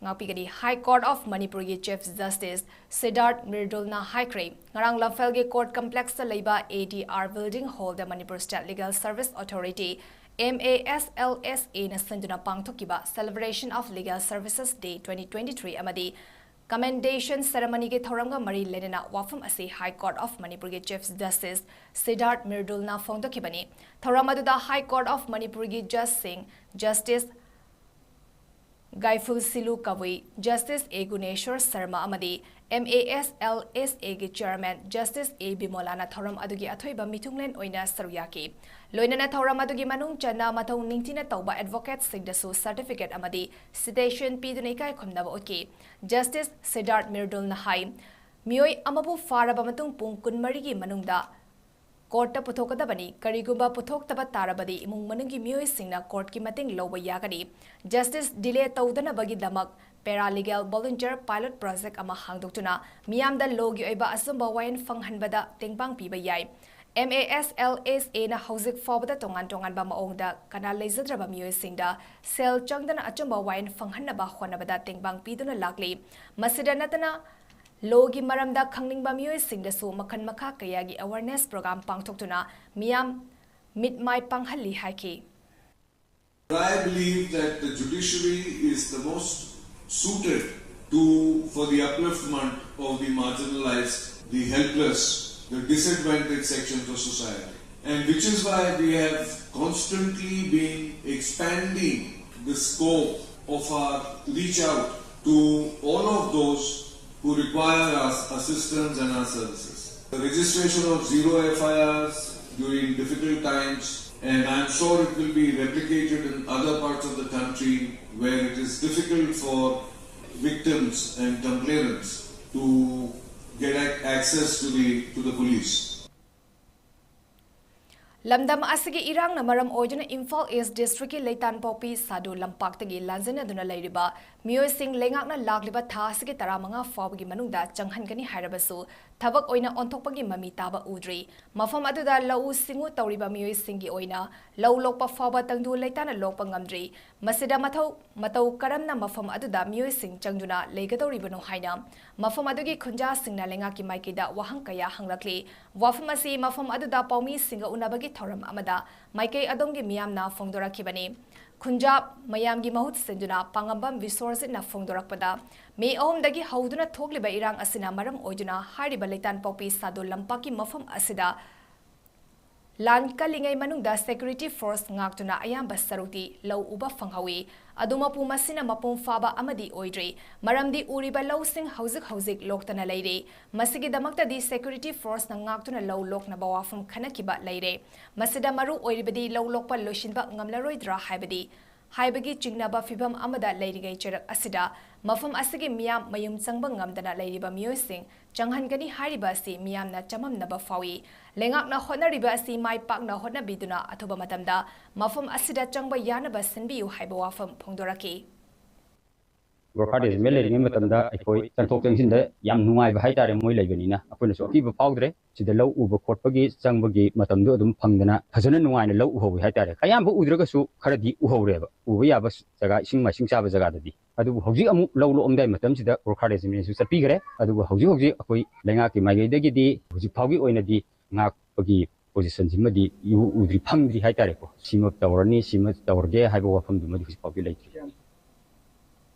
ꯉꯥꯛꯄꯤꯒꯅꯤ꯫ High Court of ꯃꯅꯤꯄꯨꯔꯒꯤ Chief Justice ꯁꯤꯗꯥꯔꯊ ꯃꯤꯔꯗꯨꯜꯅ ꯍꯥꯏꯈ꯭ꯔꯦ꯫ ꯉꯔꯥꯡ ꯂꯝꯐꯦꯜꯒꯤ court complexꯇ ꯂꯩꯕ ADR building hallꯗ Manipur State Legal Service Authority, MASLSAꯅ ꯁꯤꯟꯗꯨꯅ ꯄꯥꯡꯊꯣꯛꯈꯤꯕ Celebration of Legal Services Day twenty twenty-three ꯑꯃꯗꯤ commendation ceremonyꯒꯤ ꯊꯧꯔꯝꯒ ꯃꯔꯤ ꯂꯩꯅꯅ ꯋꯥꯐꯝ ꯑꯁꯤ High Court of ꯃꯅꯤꯄꯨꯔꯒꯤ Chief Justice ꯁꯤꯗꯥꯔꯊ ꯃꯤꯔꯗꯨꯜꯅ ꯐꯣꯡꯗꯣꯛꯈꯤꯕꯅꯤ꯫ ꯊꯧꯔꯝ ꯑꯗꯨꯗ High Court of ꯃꯅꯤꯄꯨꯔꯒꯤ judgeꯁꯤꯡ Justice ꯒꯥꯏꯐꯨꯜ ꯁꯤꯂꯨ Kabui, Justice A ꯒꯨꯅꯦꯁ꯭ꯋꯔ Sharma ꯑꯃꯗꯤ MASLSAꯒꯤ chairman Justice A ꯕꯤꯃꯣꯂꯥꯅ ꯊꯧꯔꯝ ꯑꯗꯨꯒꯤ ꯑꯊꯣꯏꯕ ꯃꯤꯊꯨꯡꯂꯦꯟ ꯑꯣꯏꯅ ꯁꯔꯨꯛ ꯌꯥꯈꯤ꯫ ꯂꯣꯏꯅꯅ ꯊꯧꯔꯝ ꯑꯗꯨꯒꯤ ꯃꯅꯨꯡ ꯆꯟꯅ ꯃꯊꯧ ꯅꯤꯡꯊꯤꯅ ꯇꯧꯕ advocateꯁꯤꯡꯗꯁꯨ certificate ꯑꯃꯗꯤ citation ꯄꯤꯗꯨꯅ ꯏꯀꯥꯏ ꯈꯨꯝꯅꯕ ꯎꯠꯈꯤ꯫ Justice ꯁꯤꯗꯥꯔꯊ ꯃꯤꯔꯗꯨꯜꯅ ꯍꯥꯏ, ꯃꯤꯑꯣꯏ ꯑꯃꯕꯨ ꯐꯥꯔꯕ ꯃꯇꯨꯡ ꯄꯨꯡ ꯀꯨꯟꯃꯔꯤꯒꯤ ꯃꯅꯨꯡꯗ courtꯇ ꯄꯨꯊꯣꯛꯀꯗꯕꯅꯤ꯫ ꯀꯔꯤꯒꯨꯝꯕ ꯄꯨꯊꯣꯛꯇꯕ ꯇꯥꯔꯕꯗꯤ ꯏꯃꯨꯡ ꯃꯅꯨꯡꯒꯤ ꯃꯤꯑꯣꯏꯁꯤꯡꯅ courtꯀꯤ ꯃꯇꯦꯡ ꯂꯧꯕ ꯌꯥꯒꯅꯤ꯫ Justice delay ꯇꯧꯗꯅꯕꯒꯤꯗꯃꯛ paralegal volunteer pilot project ꯑꯃ ꯍꯥꯡꯗꯣꯛꯇꯨꯅ ꯃꯤꯌꯥꯝꯗ lawꯒꯤ ꯑꯣꯏꯕ ꯑꯆꯨꯝꯕ ꯋꯥꯌꯦꯜ ꯐꯪꯍꯟꯕꯗ ꯇꯦꯡꯕꯥꯡ ꯄꯤꯕ ꯌꯥꯏ꯫ MASLSAꯅ ꯍꯧꯖꯤꯛ ꯐꯥꯎꯕꯗ ꯇꯣꯉꯥꯟ ꯇꯣꯉꯥꯟꯕ ꯃꯑꯣꯡꯗ ꯀꯅꯥ ꯂꯩꯖꯗ꯭ꯔꯕ ꯃꯤꯑꯣꯏꯁꯤꯡꯗ ꯁꯦꯜ ꯆꯪꯗꯅ ꯑꯆꯨꯝꯕ ꯋꯥꯌꯦꯜ ꯐꯪꯍꯟꯅꯕ ꯍꯣꯠꯅꯕꯗ ꯇꯦꯡꯕꯥꯡ ꯄꯤꯗꯨꯅ ꯂꯥꯛꯂꯤ꯫ ꯃꯁꯤꯗ ꯅꯠꯇꯅ, lawꯒꯤ ꯃꯔꯝꯗ ꯈꯪꯅꯤꯡꯕ ꯃꯤꯑꯣꯏꯁꯤꯡꯗꯁꯨ ꯃꯈꯜ ꯃꯈꯥ ꯀꯌꯥꯒꯤ awareness program ꯄꯥꯡꯊꯣꯛꯇꯨꯅ ꯃꯤꯌꯥꯝ ꯃꯤꯠ ꯃꯥꯏ ꯄꯥꯡꯍꯜꯂꯤ ꯍꯥꯏꯈꯤ꯫ I believe that the judiciary is the most suited to, for the upliftment of the marginalized, the helpless, the disadvantaged sections of society. And which is why we have constantly been expanding the scope of our reach out to all of those who require our assistance and our services. The registration of zero F I Rs during difficult times, and I'm sure it will be replicated in other parts of the country where it is difficult for victims and complainants to get access to the, to the police. ꯂꯝꯗꯝ ꯑꯁꯤꯒꯤ ꯏꯔꯥꯡꯅ ꯃꯔꯝ ꯑꯣꯏꯗꯨꯅ ꯏꯝꯐꯥꯜ ꯏꯁ ꯗꯤꯁꯇ꯭ꯔꯤꯛꯀꯤ ꯂꯩꯇꯥꯟꯄꯣꯛꯄꯤ ꯁꯥꯗꯨ ꯂꯝꯄꯥꯛꯇꯒꯤ ꯂꯥꯟꯖꯦꯟꯅꯗꯨꯅ ꯂꯩꯔꯤꯕ ꯃꯤꯑꯣꯏꯁꯤꯡ ꯂꯩꯉꯥꯛꯅ ꯂꯥꯛꯂꯤꯕ ꯊꯥ ꯑꯁꯤꯒꯤ ꯇꯔꯥꯃꯉꯥ ꯐꯥꯎꯕꯒꯤ ꯃꯅꯨꯡꯗ ꯆꯪꯍꯟꯒꯅꯤ ꯍꯥꯏꯔꯕꯁꯨ ꯊꯕꯛ ꯑꯣꯏꯅ ꯑꯣꯟꯊꯣꯛꯄꯒꯤ ꯃꯃꯤ ꯇꯥꯕ ꯎꯗ꯭ꯔꯤ꯫ ꯃꯐꯝ ꯑꯗꯨꯗ ꯂꯧꯎ ꯁꯤꯡꯎ ꯇꯧꯔꯤꯕ ꯃꯤꯑꯣꯏꯁꯤꯡꯒꯤ ꯑꯣꯏꯅ ꯂꯧ ꯂꯣꯛꯄ ꯐꯥꯎꯕ ꯇꯪꯗꯨ ꯂꯩꯇꯥꯅ ꯂꯣꯛꯄ ꯉꯝꯗ꯭ꯔꯤ꯫ ꯃꯁꯤꯗ ꯃꯊꯧ ꯃꯇꯧ ꯀꯔꯝꯅ ꯃꯐꯝ ꯑꯗꯨꯗ ꯃꯤꯑꯣꯏꯁꯤꯡ ꯆꯪꯗꯨꯅ ꯂꯩꯒꯗꯧꯔꯤꯕꯅꯣ ꯍꯥꯏꯅ ꯃꯐꯝ ꯑꯗꯨꯒꯤ ꯈꯨꯟꯖꯥꯁꯤꯡꯅ ꯂꯩꯉꯥꯛꯀꯤ ꯃꯥꯏꯀꯩꯗ ꯋꯥꯍꯪ ꯀꯌꯥ ꯍꯪꯂꯛꯂꯤ꯫ ꯋꯥꯐꯝ ꯑꯁꯤ ꯃꯐꯝ ꯑꯗꯨꯗ ꯄꯥꯎꯃꯤꯁꯤꯡꯒ ꯎꯅꯕꯒꯤ ꯊꯧꯔꯝ ꯑꯃꯗ ꯃꯥꯏꯀꯩ ꯑꯗꯣꯝꯒꯤ ꯃꯤꯌꯥꯝꯅ ꯐꯣꯡꯗꯣꯔꯛꯈꯤꯕꯅꯤ꯫ ꯈꯨꯟꯖꯥ ꯃꯌꯥꯝꯒꯤ ꯃꯍꯨꯠ ꯁꯤꯟꯗꯨꯅ ꯄꯥꯉꯝꯕꯝ ꯕꯤꯁ꯭ꯋꯔꯖꯤꯠꯅ ꯐꯣꯡꯗꯣꯔꯛꯄꯗ, ꯃꯦ ꯑꯍꯨꯝꯗꯒꯤ ꯍꯧꯗꯨꯅ ꯊꯣꯛꯂꯤꯕ ꯏꯔꯥꯡ ꯑꯁꯤꯅ ꯃꯔꯝ ꯑꯣꯏꯗꯨꯅ ꯍꯥꯏꯔꯤꯕ ꯂꯩꯇꯥꯟꯄꯣꯛꯄꯤ ꯁꯥꯗꯣ ꯂꯝꯄꯥꯛꯀꯤ ꯃꯐꯝ ꯑꯁꯤꯗ ꯂꯥꯟ ꯀꯜꯂꯤꯉꯩ ꯃꯅꯨꯡꯗ ꯁꯦꯀ꯭ꯌꯨꯔꯤꯇꯤ ꯐꯣꯔꯁ ꯉꯥꯛꯇꯨꯅ ꯑꯌꯥꯝꯕ ꯁꯔꯨꯛꯇꯤ ꯂꯧ ꯎꯕ ꯐꯪꯍꯧꯏ꯫ ꯑꯗꯨ ꯃꯄꯨ ꯃꯁꯤꯅ ꯃꯄꯨꯡ ꯐꯥꯕ ꯑꯃꯗꯤ ꯑꯣꯏꯗ꯭ꯔꯤ, ꯃꯔꯝꯗꯤ ꯎꯔꯤꯕ ꯂꯧꯁꯤꯡ ꯍꯧꯖꯤꯛ ꯍꯧꯖꯤꯛ ꯂꯣꯛꯇꯅ ꯂꯩꯔꯤ꯫ ꯃꯁꯤꯒꯤꯗꯃꯛꯇꯗꯤ ꯁꯦꯀ꯭ꯌꯨꯔꯤꯇꯤ ꯐꯣꯔꯁꯅ ꯉꯥꯛꯇꯨꯅ ꯂꯧ ꯂꯣꯛꯅꯕ ꯋꯥꯐꯝ ꯈꯟꯅꯈꯤꯕ ꯂꯩꯔꯦ꯫ ꯃꯁꯤꯗ ꯃꯔꯨ ꯑꯣꯏꯔꯤꯕꯗꯤ ꯂꯧ ꯂꯣꯛꯄ ꯂꯣꯏꯁꯤꯟꯕ ꯉꯝꯂꯔꯣꯏꯗ꯭ꯔꯥ ꯍꯥꯏꯕꯗꯤ ꯍꯥꯏꯕꯒꯤ ꯆꯤꯡꯅꯕ ꯐꯤꯚꯝ ꯑꯃꯗ ꯂꯩꯔꯤꯉꯩ ꯆꯩꯔꯛ ꯑꯁꯤꯗ ꯃꯐꯝ ꯑꯁꯤꯒꯤ ꯃꯤꯌꯥꯝ ꯃꯌꯨꯝ ꯆꯪꯕ ꯉꯝꯗꯅ ꯂꯩꯔꯤꯕ ꯃꯤꯑꯣꯏꯁꯤꯡ ꯆꯪꯍꯟꯒꯅꯤ ꯍꯥꯏꯔꯤꯕ ꯑꯁꯤ ꯃꯤꯌꯥꯝꯅ ꯆꯃꯝꯅꯕ ꯐꯥꯎꯏ꯫ ꯂꯩꯉꯥꯛꯅ ꯍꯣꯠꯅꯔꯤꯕ ꯑꯁꯤ ꯃꯥꯏ ꯄꯥꯛꯅ ꯍꯣꯠꯅꯕꯤꯗꯨꯅ ꯑꯊꯨꯕ ꯃꯇꯝꯗ ꯃꯐꯝ ꯑꯁꯤꯗ ꯆꯪꯕ ꯌꯥꯅꯕ ꯁꯤꯟꯕꯤꯌꯨ ꯍꯥꯏꯕ ꯋꯥꯐꯝ ꯐꯣꯡꯗꯣꯔꯛꯈꯤ꯫ ꯒꯣꯔꯈꯥ ꯔꯦꯖꯤꯃꯦꯟ ꯂꯩꯔꯤꯉꯩ ꯃꯇꯝꯗ ꯑꯩꯈꯣꯏ ꯆꯪꯊꯣꯛ ꯆꯪꯁꯤꯟꯗ ꯌꯥꯝ ꯅꯨꯡꯉꯥꯏꯕ ꯍꯥꯏꯇꯥꯔꯦ꯫ ꯃꯣꯏ ꯂꯩꯕꯅꯤꯅ ꯑꯩꯈꯣꯏꯅꯁꯨ ꯑꯀꯤꯕ ꯐꯥꯎꯗ꯭ꯔꯦ꯫ ꯁꯤꯗ ꯂꯧ ꯎꯕ ꯈꯣꯠꯄꯒꯤ ꯆꯪꯕꯒꯤ ꯃꯇꯝꯗꯣ ꯑꯗꯨꯝ ꯐꯪꯗꯅ ꯐꯖꯅ ꯅꯨꯡꯉꯥꯏꯅ ꯂꯧ ꯎꯍꯧꯋꯤ ꯍꯥꯏꯇꯥꯔꯦ꯫ ꯑꯌꯥꯝꯕ ꯎꯗ꯭ꯔꯒꯁꯨ ꯈꯔꯗꯤ ꯎꯍꯧꯔꯦꯕ, ꯎꯕ ꯌꯥꯕ ꯖꯒꯥ, ꯏꯁꯤꯡ ꯃꯥꯏꯁꯤꯡ ꯆꯥꯕ ꯖꯒꯥꯗꯗꯤ꯫ ꯑꯗꯨꯕꯨ ꯍꯧꯖꯤꯛ ꯑꯃꯨꯛ ꯂꯧ ꯂꯣꯛꯑꯝꯗꯥꯏ ꯃꯇꯝꯁꯤꯗ ꯒꯣꯔꯈꯥ ꯔꯦꯖꯤꯃꯦꯟꯁꯨ ꯆꯠꯄꯤꯈ꯭ꯔꯦ꯫ ꯑꯗꯨꯒ ꯍꯧꯖꯤꯛ ꯍꯧꯖꯤꯛ ꯑꯩꯈꯣꯏ ꯂꯩꯉꯥꯛꯀꯤ ꯃꯥꯏꯀꯩꯗꯒꯤꯗꯤ ꯍꯧꯖꯤꯛ ꯐꯥꯎꯒꯤ ꯑꯣꯏꯅꯗꯤ ꯉꯥꯛꯄꯒꯤ ꯄꯣꯖꯤꯁꯟꯁꯤꯃꯗꯤ ꯏꯎ ꯎꯗ꯭ꯔꯤ, ꯐꯪꯗ꯭ꯔꯤ ꯍꯥꯏꯇꯥꯔꯦꯀꯣ꯫ ꯁꯤꯃ ꯇꯧꯔꯅꯤ, ꯁꯤꯃ ꯇꯧꯔꯒꯦ ꯍꯥꯏꯕ ꯋꯥꯐꯝꯗꯨꯃꯗꯤ ꯍꯧꯖꯤꯛ ꯐꯥꯎꯗꯤ ꯂꯩꯇ꯭ꯔꯤ꯫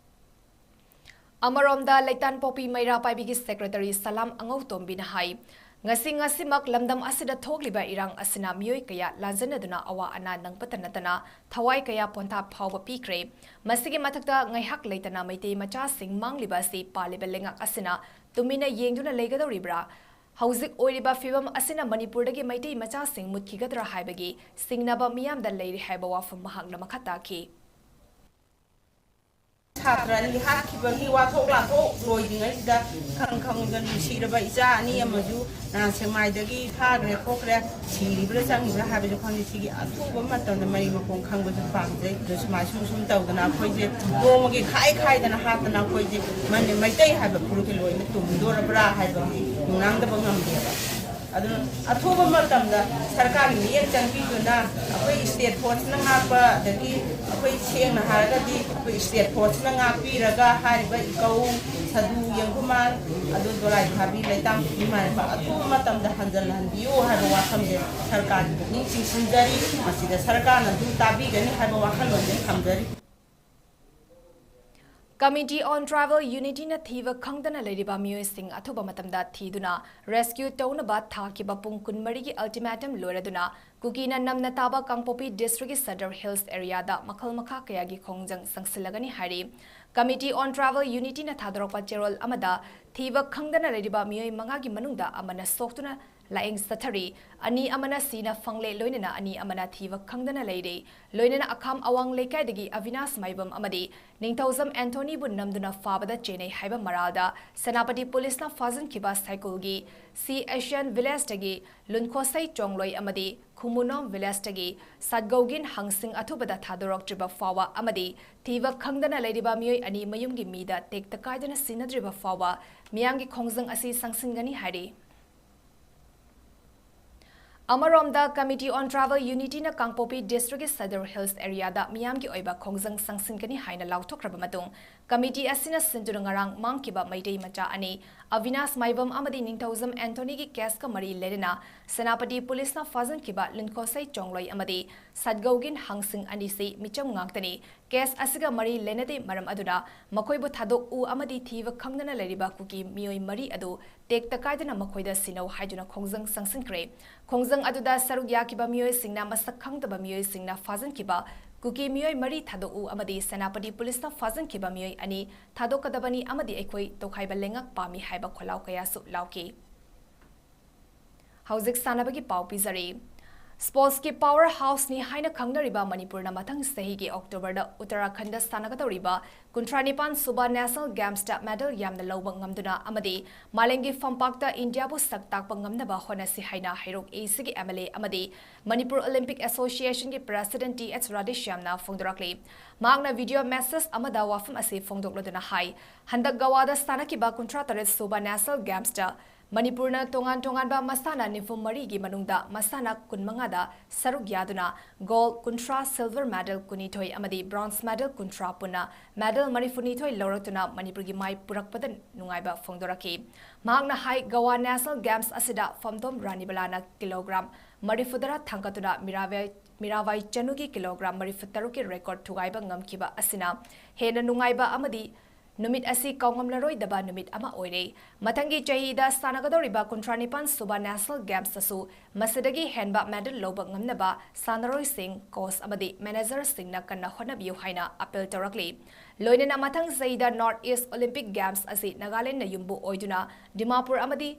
ꯑꯃꯔꯣꯝꯗ ꯂꯩꯇꯥꯟꯄꯣꯛꯄꯤ ꯃꯩꯔꯥ ꯄꯥꯏꯕꯤꯒꯤ ꯁꯦꯀ꯭ꯔꯦꯇꯔꯤ ꯁꯂꯥꯝ ꯑꯉꯧꯇꯣꯝꯕꯤꯅ ꯍꯥꯏ, ꯉꯁꯤ ꯉꯁꯤꯃꯛ ꯂꯝꯗꯝ ꯑꯁꯤꯗ ꯊꯣꯛꯂꯤꯕ ꯏꯔꯥꯡ ꯑꯁꯤꯅ ꯃꯤꯑꯣꯏ ꯀꯌꯥ ꯂꯥꯟꯖꯟꯅꯗꯨꯅ ꯑꯋꯥ ꯑꯅꯥ ꯅꯪꯕꯇ ꯅꯠꯇꯅ ꯊꯋꯥꯏ ꯀꯌꯥ ꯄꯣꯟꯊꯥ ꯐꯥꯎꯕ ꯄꯤꯈ꯭ꯔꯦ꯫ ꯃꯁꯤꯒꯤ ꯃꯊꯛꯇ ꯉꯥꯏꯍꯥꯛ ꯂꯩꯇꯅ ꯃꯩꯇꯩ ꯃꯆꯥꯁꯤꯡ ꯃꯥꯡꯂꯤꯕ ꯑꯁꯤ ꯄꯥꯜꯂꯤꯕ ꯂꯩꯉꯥꯛ ꯑꯁꯤꯅ ꯇꯨꯃꯤꯟꯅ ꯌꯦꯡꯗꯨꯅ ꯂꯩꯒꯗꯧꯔꯤꯕ꯭ꯔꯥ? ꯍꯧꯖꯤꯛ ꯑꯣꯏꯔꯤꯕ ꯐꯤꯕꯝ ꯑꯁꯤꯅ ꯃꯅꯤꯄꯨꯔꯗꯒꯤ ꯃꯩꯇꯩ ꯃꯆꯥꯁꯤꯡ ꯃꯨꯠꯈꯤꯒꯗ꯭ꯔꯥ ꯍꯥꯏꯕꯒꯤ ꯆꯤꯡꯅꯕ ꯃꯤꯌꯥꯝꯗ ꯂꯩꯔꯤ ꯍꯥꯏꯕ ꯋꯥꯐꯝ ꯃꯍꯥꯛꯅ ꯃꯈꯥ ꯇꯥꯈꯤ꯫ ꯁꯥꯇ꯭ꯔ ꯑꯅꯤ ꯍꯥꯠꯈꯤꯕꯒꯤ ꯋꯥꯊꯣꯛ ꯂꯥꯟꯊꯣꯛ ꯂꯣꯏꯗ꯭ꯔꯤꯉꯩꯁꯤꯗ ꯈꯪ ꯈꯪꯗꯅ ꯅꯨꯡꯁꯤꯔꯕ ꯏꯆꯥ ꯑꯅꯤ ꯑꯃꯁꯨ ꯅꯍꯥꯟ ꯁꯦꯛꯃꯥꯏꯗꯒꯤ ꯐꯥꯈ꯭ꯔꯦ ꯈꯣꯠꯈ꯭ꯔꯦ, ꯁꯤꯔꯤꯕ꯭ꯔꯥ ꯆꯪꯉꯤꯕ꯭ꯔꯥ ꯍꯥꯏꯕꯁꯨ ꯈꯪꯗꯦ꯫ ꯁꯤꯒꯤ ꯑꯊꯨꯕ ꯃꯇꯝꯗ ꯃꯔꯤ ꯃꯈꯣꯡ ꯈꯪꯕꯁꯨ ꯄꯥꯝꯖꯩ꯫ ꯑꯗꯨ ꯁꯨꯃꯥꯏ ꯁꯨꯝ ꯁꯨꯝ ꯇꯧꯗꯅ ꯑꯩꯈꯣꯏꯁꯦ ꯅꯣꯡꯃꯒꯤ ꯈꯥꯏ ꯈꯥꯏꯗꯅ ꯍꯥꯠꯇꯅ ꯑꯩꯈꯣꯏꯁꯦ ꯃꯅꯤ-, ꯃꯩꯇꯩ ꯍꯥꯏꯕ ꯐꯨꯔꯨꯞꯁꯦ ꯂꯣꯏꯅ ꯇꯨꯝꯗꯣꯔꯕ꯭ꯔꯥ ꯍꯥꯏꯕꯒꯤ ꯅꯨꯡꯅꯥꯡꯗꯕ ꯉꯝꯗꯦꯕ꯫ ꯑꯗꯨꯅ ꯑꯊꯨꯕ ꯃꯇꯝꯗ ꯁꯔꯀꯥꯔꯒꯤ ꯃꯤꯠꯌꯦꯡ ꯆꯪꯕꯤꯗꯨꯅ ꯑꯩꯈꯣꯏ state forceꯅ ꯉꯥꯛꯄ, ꯑꯗꯒꯤ ꯑꯩꯈꯣꯏ ꯁꯦꯡꯅ ꯍꯥꯏꯔꯒꯗꯤ ꯑꯩꯈꯣꯏ state forceꯅ ꯉꯥꯛꯄꯤꯔꯒ ꯍꯥꯏꯔꯤꯕ ꯏꯀꯧ, ꯁꯥꯗꯨ, ꯌꯦꯡꯒꯨꯃꯥꯟ, ꯑꯗꯨ ꯗꯣꯂꯥꯏ ꯊꯥꯕꯤ, ꯂꯩꯇꯥꯝ ꯄꯨꯈ꯭ꯔꯤ ꯃꯥꯏꯕ ꯑꯊꯨꯕ ꯃꯇꯝꯗ ꯍꯟꯖꯤꯜꯍꯟꯕꯤꯌꯨ ꯍꯥꯏꯕ ꯋꯥꯐꯝꯁꯦ ꯁꯔꯀꯥꯔꯒꯤ ꯄꯨꯛꯅꯤꯡ ꯆꯤꯡꯁꯤꯟꯖꯔꯤ꯫ ꯃꯁꯤꯗ ꯁꯔꯀꯥꯔꯅꯁꯨ ꯇꯥꯕꯤꯒꯅꯤ ꯍꯥꯏꯕ ꯋꯥꯈꯜꯂꯣꯟꯁꯦ ꯊꯝꯖꯔꯤ꯫ Committee on Tribal Unityꯅ ꯊꯤꯕ ꯈꯪꯗꯅ ꯂꯩꯔꯤꯕ ꯃꯤꯑꯣꯏꯁꯤꯡ ꯑꯊꯨꯕ ꯃꯇꯝꯗ ꯊꯤꯗꯨꯅ rescue ꯇꯧꯅꯕ ꯊꯥꯈꯤꯕ ꯄꯨꯡ ꯀꯨꯟꯃꯔꯤꯒꯤ ultimatum ꯂꯣꯏꯔꯗꯨꯅ ꯀꯨꯀꯤꯅ ꯅꯝꯅ ꯇꯥꯕ ꯀꯥꯡꯄꯣꯛꯄꯤ districtꯀꯤ Sadar Hills areaꯗ ꯃꯈꯜ ꯃꯈꯥ ꯀꯌꯥꯒꯤ ꯈꯣꯡꯖꯪ ꯆꯪꯁꯤꯜꯂꯒꯅꯤ ꯍꯥꯏꯔꯤ꯫ Committee on Tribal Unityꯅ ꯊꯥꯗꯣꯔꯛꯄ ꯆꯦꯔꯣꯜ ꯑꯃꯗ ꯊꯤꯕ ꯈꯪꯗꯅ ꯂꯩꯔꯤꯕ ꯃꯤꯑꯣꯏ ꯃꯉꯥꯒꯤ ꯃꯅꯨꯡꯗ ꯑꯃꯅ ꯁꯣꯛꯇꯨꯅ ꯂꯥꯌꯦꯡ ꯆꯠꯊꯔꯤ, ꯑꯅꯤ ꯑꯃꯅ ꯁꯤꯅ ꯐꯪꯂꯦ, ꯂꯣꯏꯅꯅ ꯑꯅꯤ ꯑꯃꯅ ꯊꯤꯕ ꯈꯪꯗꯅ ꯂꯩꯔꯤ꯫ ꯂꯣꯏꯅꯅ ꯑꯈꯥꯝ ꯑꯋꯥꯡ ꯂꯩꯀꯥꯏꯗꯒꯤ ꯑꯕꯤꯅꯥꯁ ꯃꯥꯏꯕꯝ ꯑꯃꯗꯤ ꯅꯤꯡꯊꯧꯖꯝ ꯑꯦꯟꯊꯣꯅꯤꯕꯨ ꯅꯝꯗꯨꯅ ꯐꯥꯕꯗ ꯆꯦꯟꯅꯩ ꯍꯥꯏꯕ ꯃꯔꯥꯜꯗ ꯁꯦꯅꯥꯄꯇꯤ ꯄꯨꯂꯤꯁꯅ ꯐꯥꯖꯤꯟꯈꯤꯕ ꯁꯥꯏꯀꯨꯜꯒꯤ ꯁꯤ ꯑꯦꯁꯤꯌꯥꯟ ꯚꯤꯂꯦꯖꯇꯒꯤ ꯂꯨꯟꯈꯣꯁꯩ ꯆꯣꯡꯂꯣꯏ ꯑꯃꯗꯤ ꯈꯨꯃꯨꯅꯣꯝ ꯚꯤꯂꯦꯖꯇꯒꯤ ꯁꯠꯒꯧꯒꯤꯟ ꯍꯪꯁꯤꯡ ꯑꯊꯨꯕꯗ ꯊꯥꯗꯣꯔꯛꯇ꯭ꯔꯤꯕ ꯐꯥꯎꯕ ꯑꯃꯗꯤ ꯊꯤꯕ ꯈꯪꯗꯅ ꯂꯩꯔꯤꯕ ꯃꯤꯑꯣꯏ ꯑꯅꯤ ꯃꯌꯨꯝꯒꯤ ꯃꯤꯗ ꯇꯦꯛꯇ ꯀꯥꯏꯗꯅ ꯁꯤꯟꯅꯗ꯭ꯔꯤꯕ ꯐꯥꯎꯕ ꯃꯤꯌꯥꯝꯒꯤ ꯈꯣꯡꯖꯪ ꯑꯁꯤ ꯆꯪꯁꯤꯟꯒꯅꯤ ꯍꯥꯏꯔꯤ꯫ ꯑꯃꯔꯣꯝꯗ, Committee on Tribal Unityꯅ Kangpokpi districtꯀꯤ Sadar Hills areaꯗ ꯃꯤꯌꯥꯝꯒꯤ ꯑꯣꯏꯕ ꯈꯣꯡꯖꯪ ꯆꯪꯁꯤꯟꯒꯅꯤ ꯍꯥꯏꯅ ꯂꯥꯎꯊꯣꯛꯈ꯭ꯔꯕ ꯃꯇꯨꯡ, committee ꯑꯁꯤꯅ ꯁꯤꯟꯗꯨꯅ ꯉꯔꯥꯡ ꯃꯥꯡꯈꯤꯕ ꯃꯩꯇꯩ ꯃꯆꯥ ꯑꯅꯤ, ꯑꯕꯤꯅꯥꯁ ꯃꯥꯏꯕꯝ ꯑꯃꯗꯤ ꯅꯤꯡꯊꯧꯖꯝ ꯑꯦꯟꯊꯣꯅꯤꯒꯤ caseꯀ ꯃꯔꯤ ꯂꯩꯅꯅ ꯁꯦꯅꯥꯄꯇꯤ ꯄꯨꯂꯤꯁꯅ ꯐꯥꯖꯤꯟꯈꯤꯕ ꯂꯤꯟꯈꯣꯁꯩ ꯆꯣꯡꯂꯣꯏ ꯑꯃꯗꯤ ꯁꯠꯒꯧꯒꯤꯟ ꯍꯪꯁꯤꯡ ꯑꯅꯤꯁꯤ ꯃꯤꯆꯝ ꯉꯥꯛꯇꯅꯤ꯫ Case ꯑꯁꯤꯒ ꯃꯔꯤ ꯂꯩꯅꯗꯦ, ꯃꯔꯝ ꯑꯗꯨꯅ ꯃꯈꯣꯏꯕꯨ ꯊꯥꯗꯣꯛꯎ ꯑꯃꯗꯤ ꯊꯤꯕ ꯈꯪꯗꯅ ꯂꯩꯔꯤꯕ ꯀꯨꯀꯤ ꯃꯤꯑꯣꯏ ꯃꯔꯤ ꯑꯗꯨ ꯇꯦꯛꯇ ꯀꯥꯏꯗꯅ ꯃꯈꯣꯏꯗ ꯁꯤꯟꯅꯧ ꯍꯥꯏꯗꯨꯅ ꯈꯣꯡꯖꯪ ꯆꯪꯁꯤꯟꯈ꯭ꯔꯦ꯫ ꯈꯣꯡꯖꯪ ꯑꯗꯨꯗ ꯁꯔꯨꯛ ꯌꯥꯈꯤꯕ ꯃꯤꯑꯣꯏꯁꯤꯡꯅ ꯃꯁꯛ ꯈꯪꯗꯕ ꯃꯤꯑꯣꯏꯁꯤꯡꯅ ꯐꯥꯖꯤꯟꯈꯤꯕ ꯀꯨꯀꯤ ꯃꯤꯑꯣꯏ ꯃꯔꯤ ꯊꯥꯗꯣꯛꯎ ꯑꯃꯗꯤ ꯁꯦꯅꯥꯄꯇꯤ ꯄꯨꯂꯤꯁꯅ ꯐꯥꯖꯤꯟꯈꯤꯕ ꯃꯤꯑꯣꯏ ꯑꯅꯤ ꯊꯥꯗꯣꯛꯀꯗꯕꯅꯤ ꯑꯃꯗꯤ ꯑꯩꯈꯣꯏ ꯇꯣꯈꯥꯏꯕ ꯂꯩꯉꯥꯛ ꯄꯥꯝꯃꯤ ꯍꯥꯏꯕ ꯈꯣꯜꯂꯥꯎ ꯀꯌꯥꯁꯨ ꯂꯥꯎꯈꯤ꯫ ꯍꯧꯖꯤꯛ ꯁꯥꯟꯅꯕꯒꯤ ꯄꯥꯎ ꯄꯤꯖꯔꯤ꯫ ꯁ꯭ꯄꯣꯔꯠꯁꯀꯤ ꯄꯥꯋꯔ ꯍꯥꯎꯁꯅꯤ ꯍꯥꯏꯅ ꯈꯪꯅꯔꯤꯕ ꯃꯅꯤꯄꯨꯔꯅ ꯃꯊꯪ ꯆꯍꯤꯒꯤ ꯑꯣꯛꯇꯣꯕꯔꯗ ꯎꯠꯇꯔꯥꯈꯟꯗ ꯁꯥꯟꯅꯒꯗꯧꯔꯤꯕ ꯀꯨꯟꯊ꯭ꯔꯥ ꯅꯤꯄꯥꯟ ꯁꯨꯕ ꯅꯦꯁꯅꯦꯜ ꯒꯦꯝꯁꯇ ꯃꯦꯗꯜ ꯌꯥꯝꯅ ꯂꯧꯕ ꯉꯝꯗꯨꯅ ꯑꯃꯗꯤ ꯃꯥꯂꯦꯝꯒꯤ ꯐꯝꯄꯥꯛꯇ ꯏꯟꯗꯤꯌꯥꯕꯨ ꯁꯛ ꯇꯥꯛꯄ ꯉꯝꯅꯕ ꯍꯣꯠꯅꯁꯤ ꯍꯥꯏꯅ ꯍꯩꯔꯣꯛ ꯑꯦꯁꯤꯒꯤ ꯑꯦꯝ ꯑꯦꯜ ꯑꯦ ꯑꯃꯗꯤ ꯃꯅꯤꯄꯨꯔ ꯑꯣꯂꯤꯝꯄꯤꯛ ꯑꯦꯁꯣꯁꯤꯌꯦꯁꯟꯒꯤ ꯄ꯭ꯔꯦꯁꯤꯗꯦꯟꯠ ꯇꯤ ꯑꯦꯆ ꯔꯥꯙꯦꯁ꯭ꯌꯥꯝꯅ ꯐꯣꯡꯗꯣꯔꯛꯂꯤ꯫ ꯃꯍꯥꯛꯅ ꯚꯤꯗꯤꯑꯣ ꯃꯦꯁꯦꯖ ꯑꯃꯗ ꯋꯥꯐꯝ ꯑꯁꯤ ꯐꯣꯡꯗꯣꯛꯂꯗꯨꯅ ꯍꯥꯏ, ꯍꯟꯗꯛ ꯒꯋꯥꯗ ꯁꯥꯟꯅꯈꯤꯕ ꯀꯨꯟꯊ꯭ꯔꯥ ꯇꯔꯦꯠ ꯁꯨꯕ ꯅꯦꯁꯅꯦꯜ ꯒꯦꯝꯁꯇ ꯃꯅꯤꯄꯨꯔꯅ ꯇꯣꯉꯥꯟ ꯇꯣꯉꯥꯟꯕ ꯃꯁꯥꯟꯅ ꯅꯤꯐꯨ ꯃꯔꯤꯒꯤ ꯃꯅꯨꯡꯗ ꯃꯁꯥꯟꯅ ꯀꯨꯟꯃꯉꯥꯗ ꯁꯔꯨꯛ ꯌꯥꯗꯨꯅ ꯒꯣꯜꯗ ꯀꯨꯟꯊ꯭ꯔꯥ, ꯁꯤꯜꯚꯔ ꯃꯦꯗꯜ ꯀꯨꯟꯅꯤꯊꯣꯏ ꯑꯃꯗꯤ ꯕ꯭ꯔꯣꯟꯖ ꯃꯦꯗꯜ ꯀꯨꯟꯊ꯭ꯔꯥ ꯄꯨꯟꯅ ꯃꯦꯗꯜ ꯃꯔꯤꯐꯨꯅꯤꯊꯣꯏ ꯂꯧꯔꯛꯇꯨꯅ ꯃꯅꯤꯄꯨꯔꯒꯤ ꯃꯥꯏ ꯄꯨꯔꯛꯄꯗ ꯅꯨꯡꯉꯥꯏꯕ ꯐꯣꯡꯗꯣꯔꯛꯈꯤ꯫ ꯃꯍꯥꯛꯅ ꯍꯥꯏ, ꯒꯋꯥ ꯅꯦꯁꯅꯦꯜ ꯒꯦꯝꯁ ꯑꯁꯤꯗ ꯐꯝꯗꯣꯝ ꯔꯥꯅꯤꯕꯂꯥꯅ ꯀꯤꯂꯣꯒ꯭ꯔꯥꯝ ꯃꯔꯤꯐꯨꯇꯔꯥ ꯊꯥꯡꯒꯠꯇꯨꯅ ꯃꯤꯔꯥꯕꯥꯏ, ꯃꯤꯔꯥꯕꯥꯏ ꯆꯅꯨꯒꯤ ꯀꯤꯂꯣꯒ꯭ꯔꯥꯝ ꯃꯔꯤꯐꯨꯇꯔꯨꯛꯀꯤ ꯔꯦꯀꯣꯔꯗ ꯊꯨꯒꯥꯏꯕ ꯉꯝꯈꯤꯕ ꯑꯁꯤꯅ ꯍꯦꯟꯅ ꯅꯨꯡꯉꯥꯏꯕ ꯑꯃꯗꯤ ꯅꯨꯃꯤꯠ ꯑꯁꯤ ꯀꯥꯎꯉꯝꯂꯔꯣꯏꯗꯕ ꯅꯨꯃꯤꯠ ꯑꯃ ꯑꯣꯏꯔꯦ꯫ ꯃꯊꯪꯒꯤ ꯆꯍꯤꯗ ꯁꯥꯟꯅꯒꯗꯧꯔꯤꯕ ꯀꯨꯟꯊ꯭ꯔꯥ ꯅꯤꯄꯥꯟ ꯁꯨꯕ ꯅꯦꯁꯅꯦꯜ ꯒꯦꯝꯁꯇꯁꯨ ꯃꯁꯤꯗꯒꯤ ꯍꯦꯟꯕ ꯃꯦꯗꯜ ꯂꯧꯕ ꯉꯝꯅꯕ ꯁꯥꯟꯅꯔꯣꯏꯁꯤꯡ, ꯀꯣꯆ ꯑꯃꯗꯤ ꯃꯦꯅꯦꯖꯔꯁꯤꯡꯅ ꯀꯟꯅ ꯍꯣꯠꯅꯕꯤꯌꯨ ꯍꯥꯏꯅ ꯑꯄꯤꯜ ꯇꯧꯔꯛꯂꯤ꯫ ꯂꯣꯏꯅꯅ ꯃꯊꯪ ꯆꯍꯤꯗ ꯅꯣꯔꯠ ꯏꯁ ꯑꯣꯂꯤꯝꯄꯤꯛ ꯒꯦꯝꯁ ꯑꯁꯤ ꯅꯥꯒꯥꯂꯦꯟꯗ ꯌꯨꯝꯕꯨ ꯑꯣꯏꯗꯨꯅ ꯗꯤꯃꯥꯄꯨꯔ ꯑꯃꯗꯤ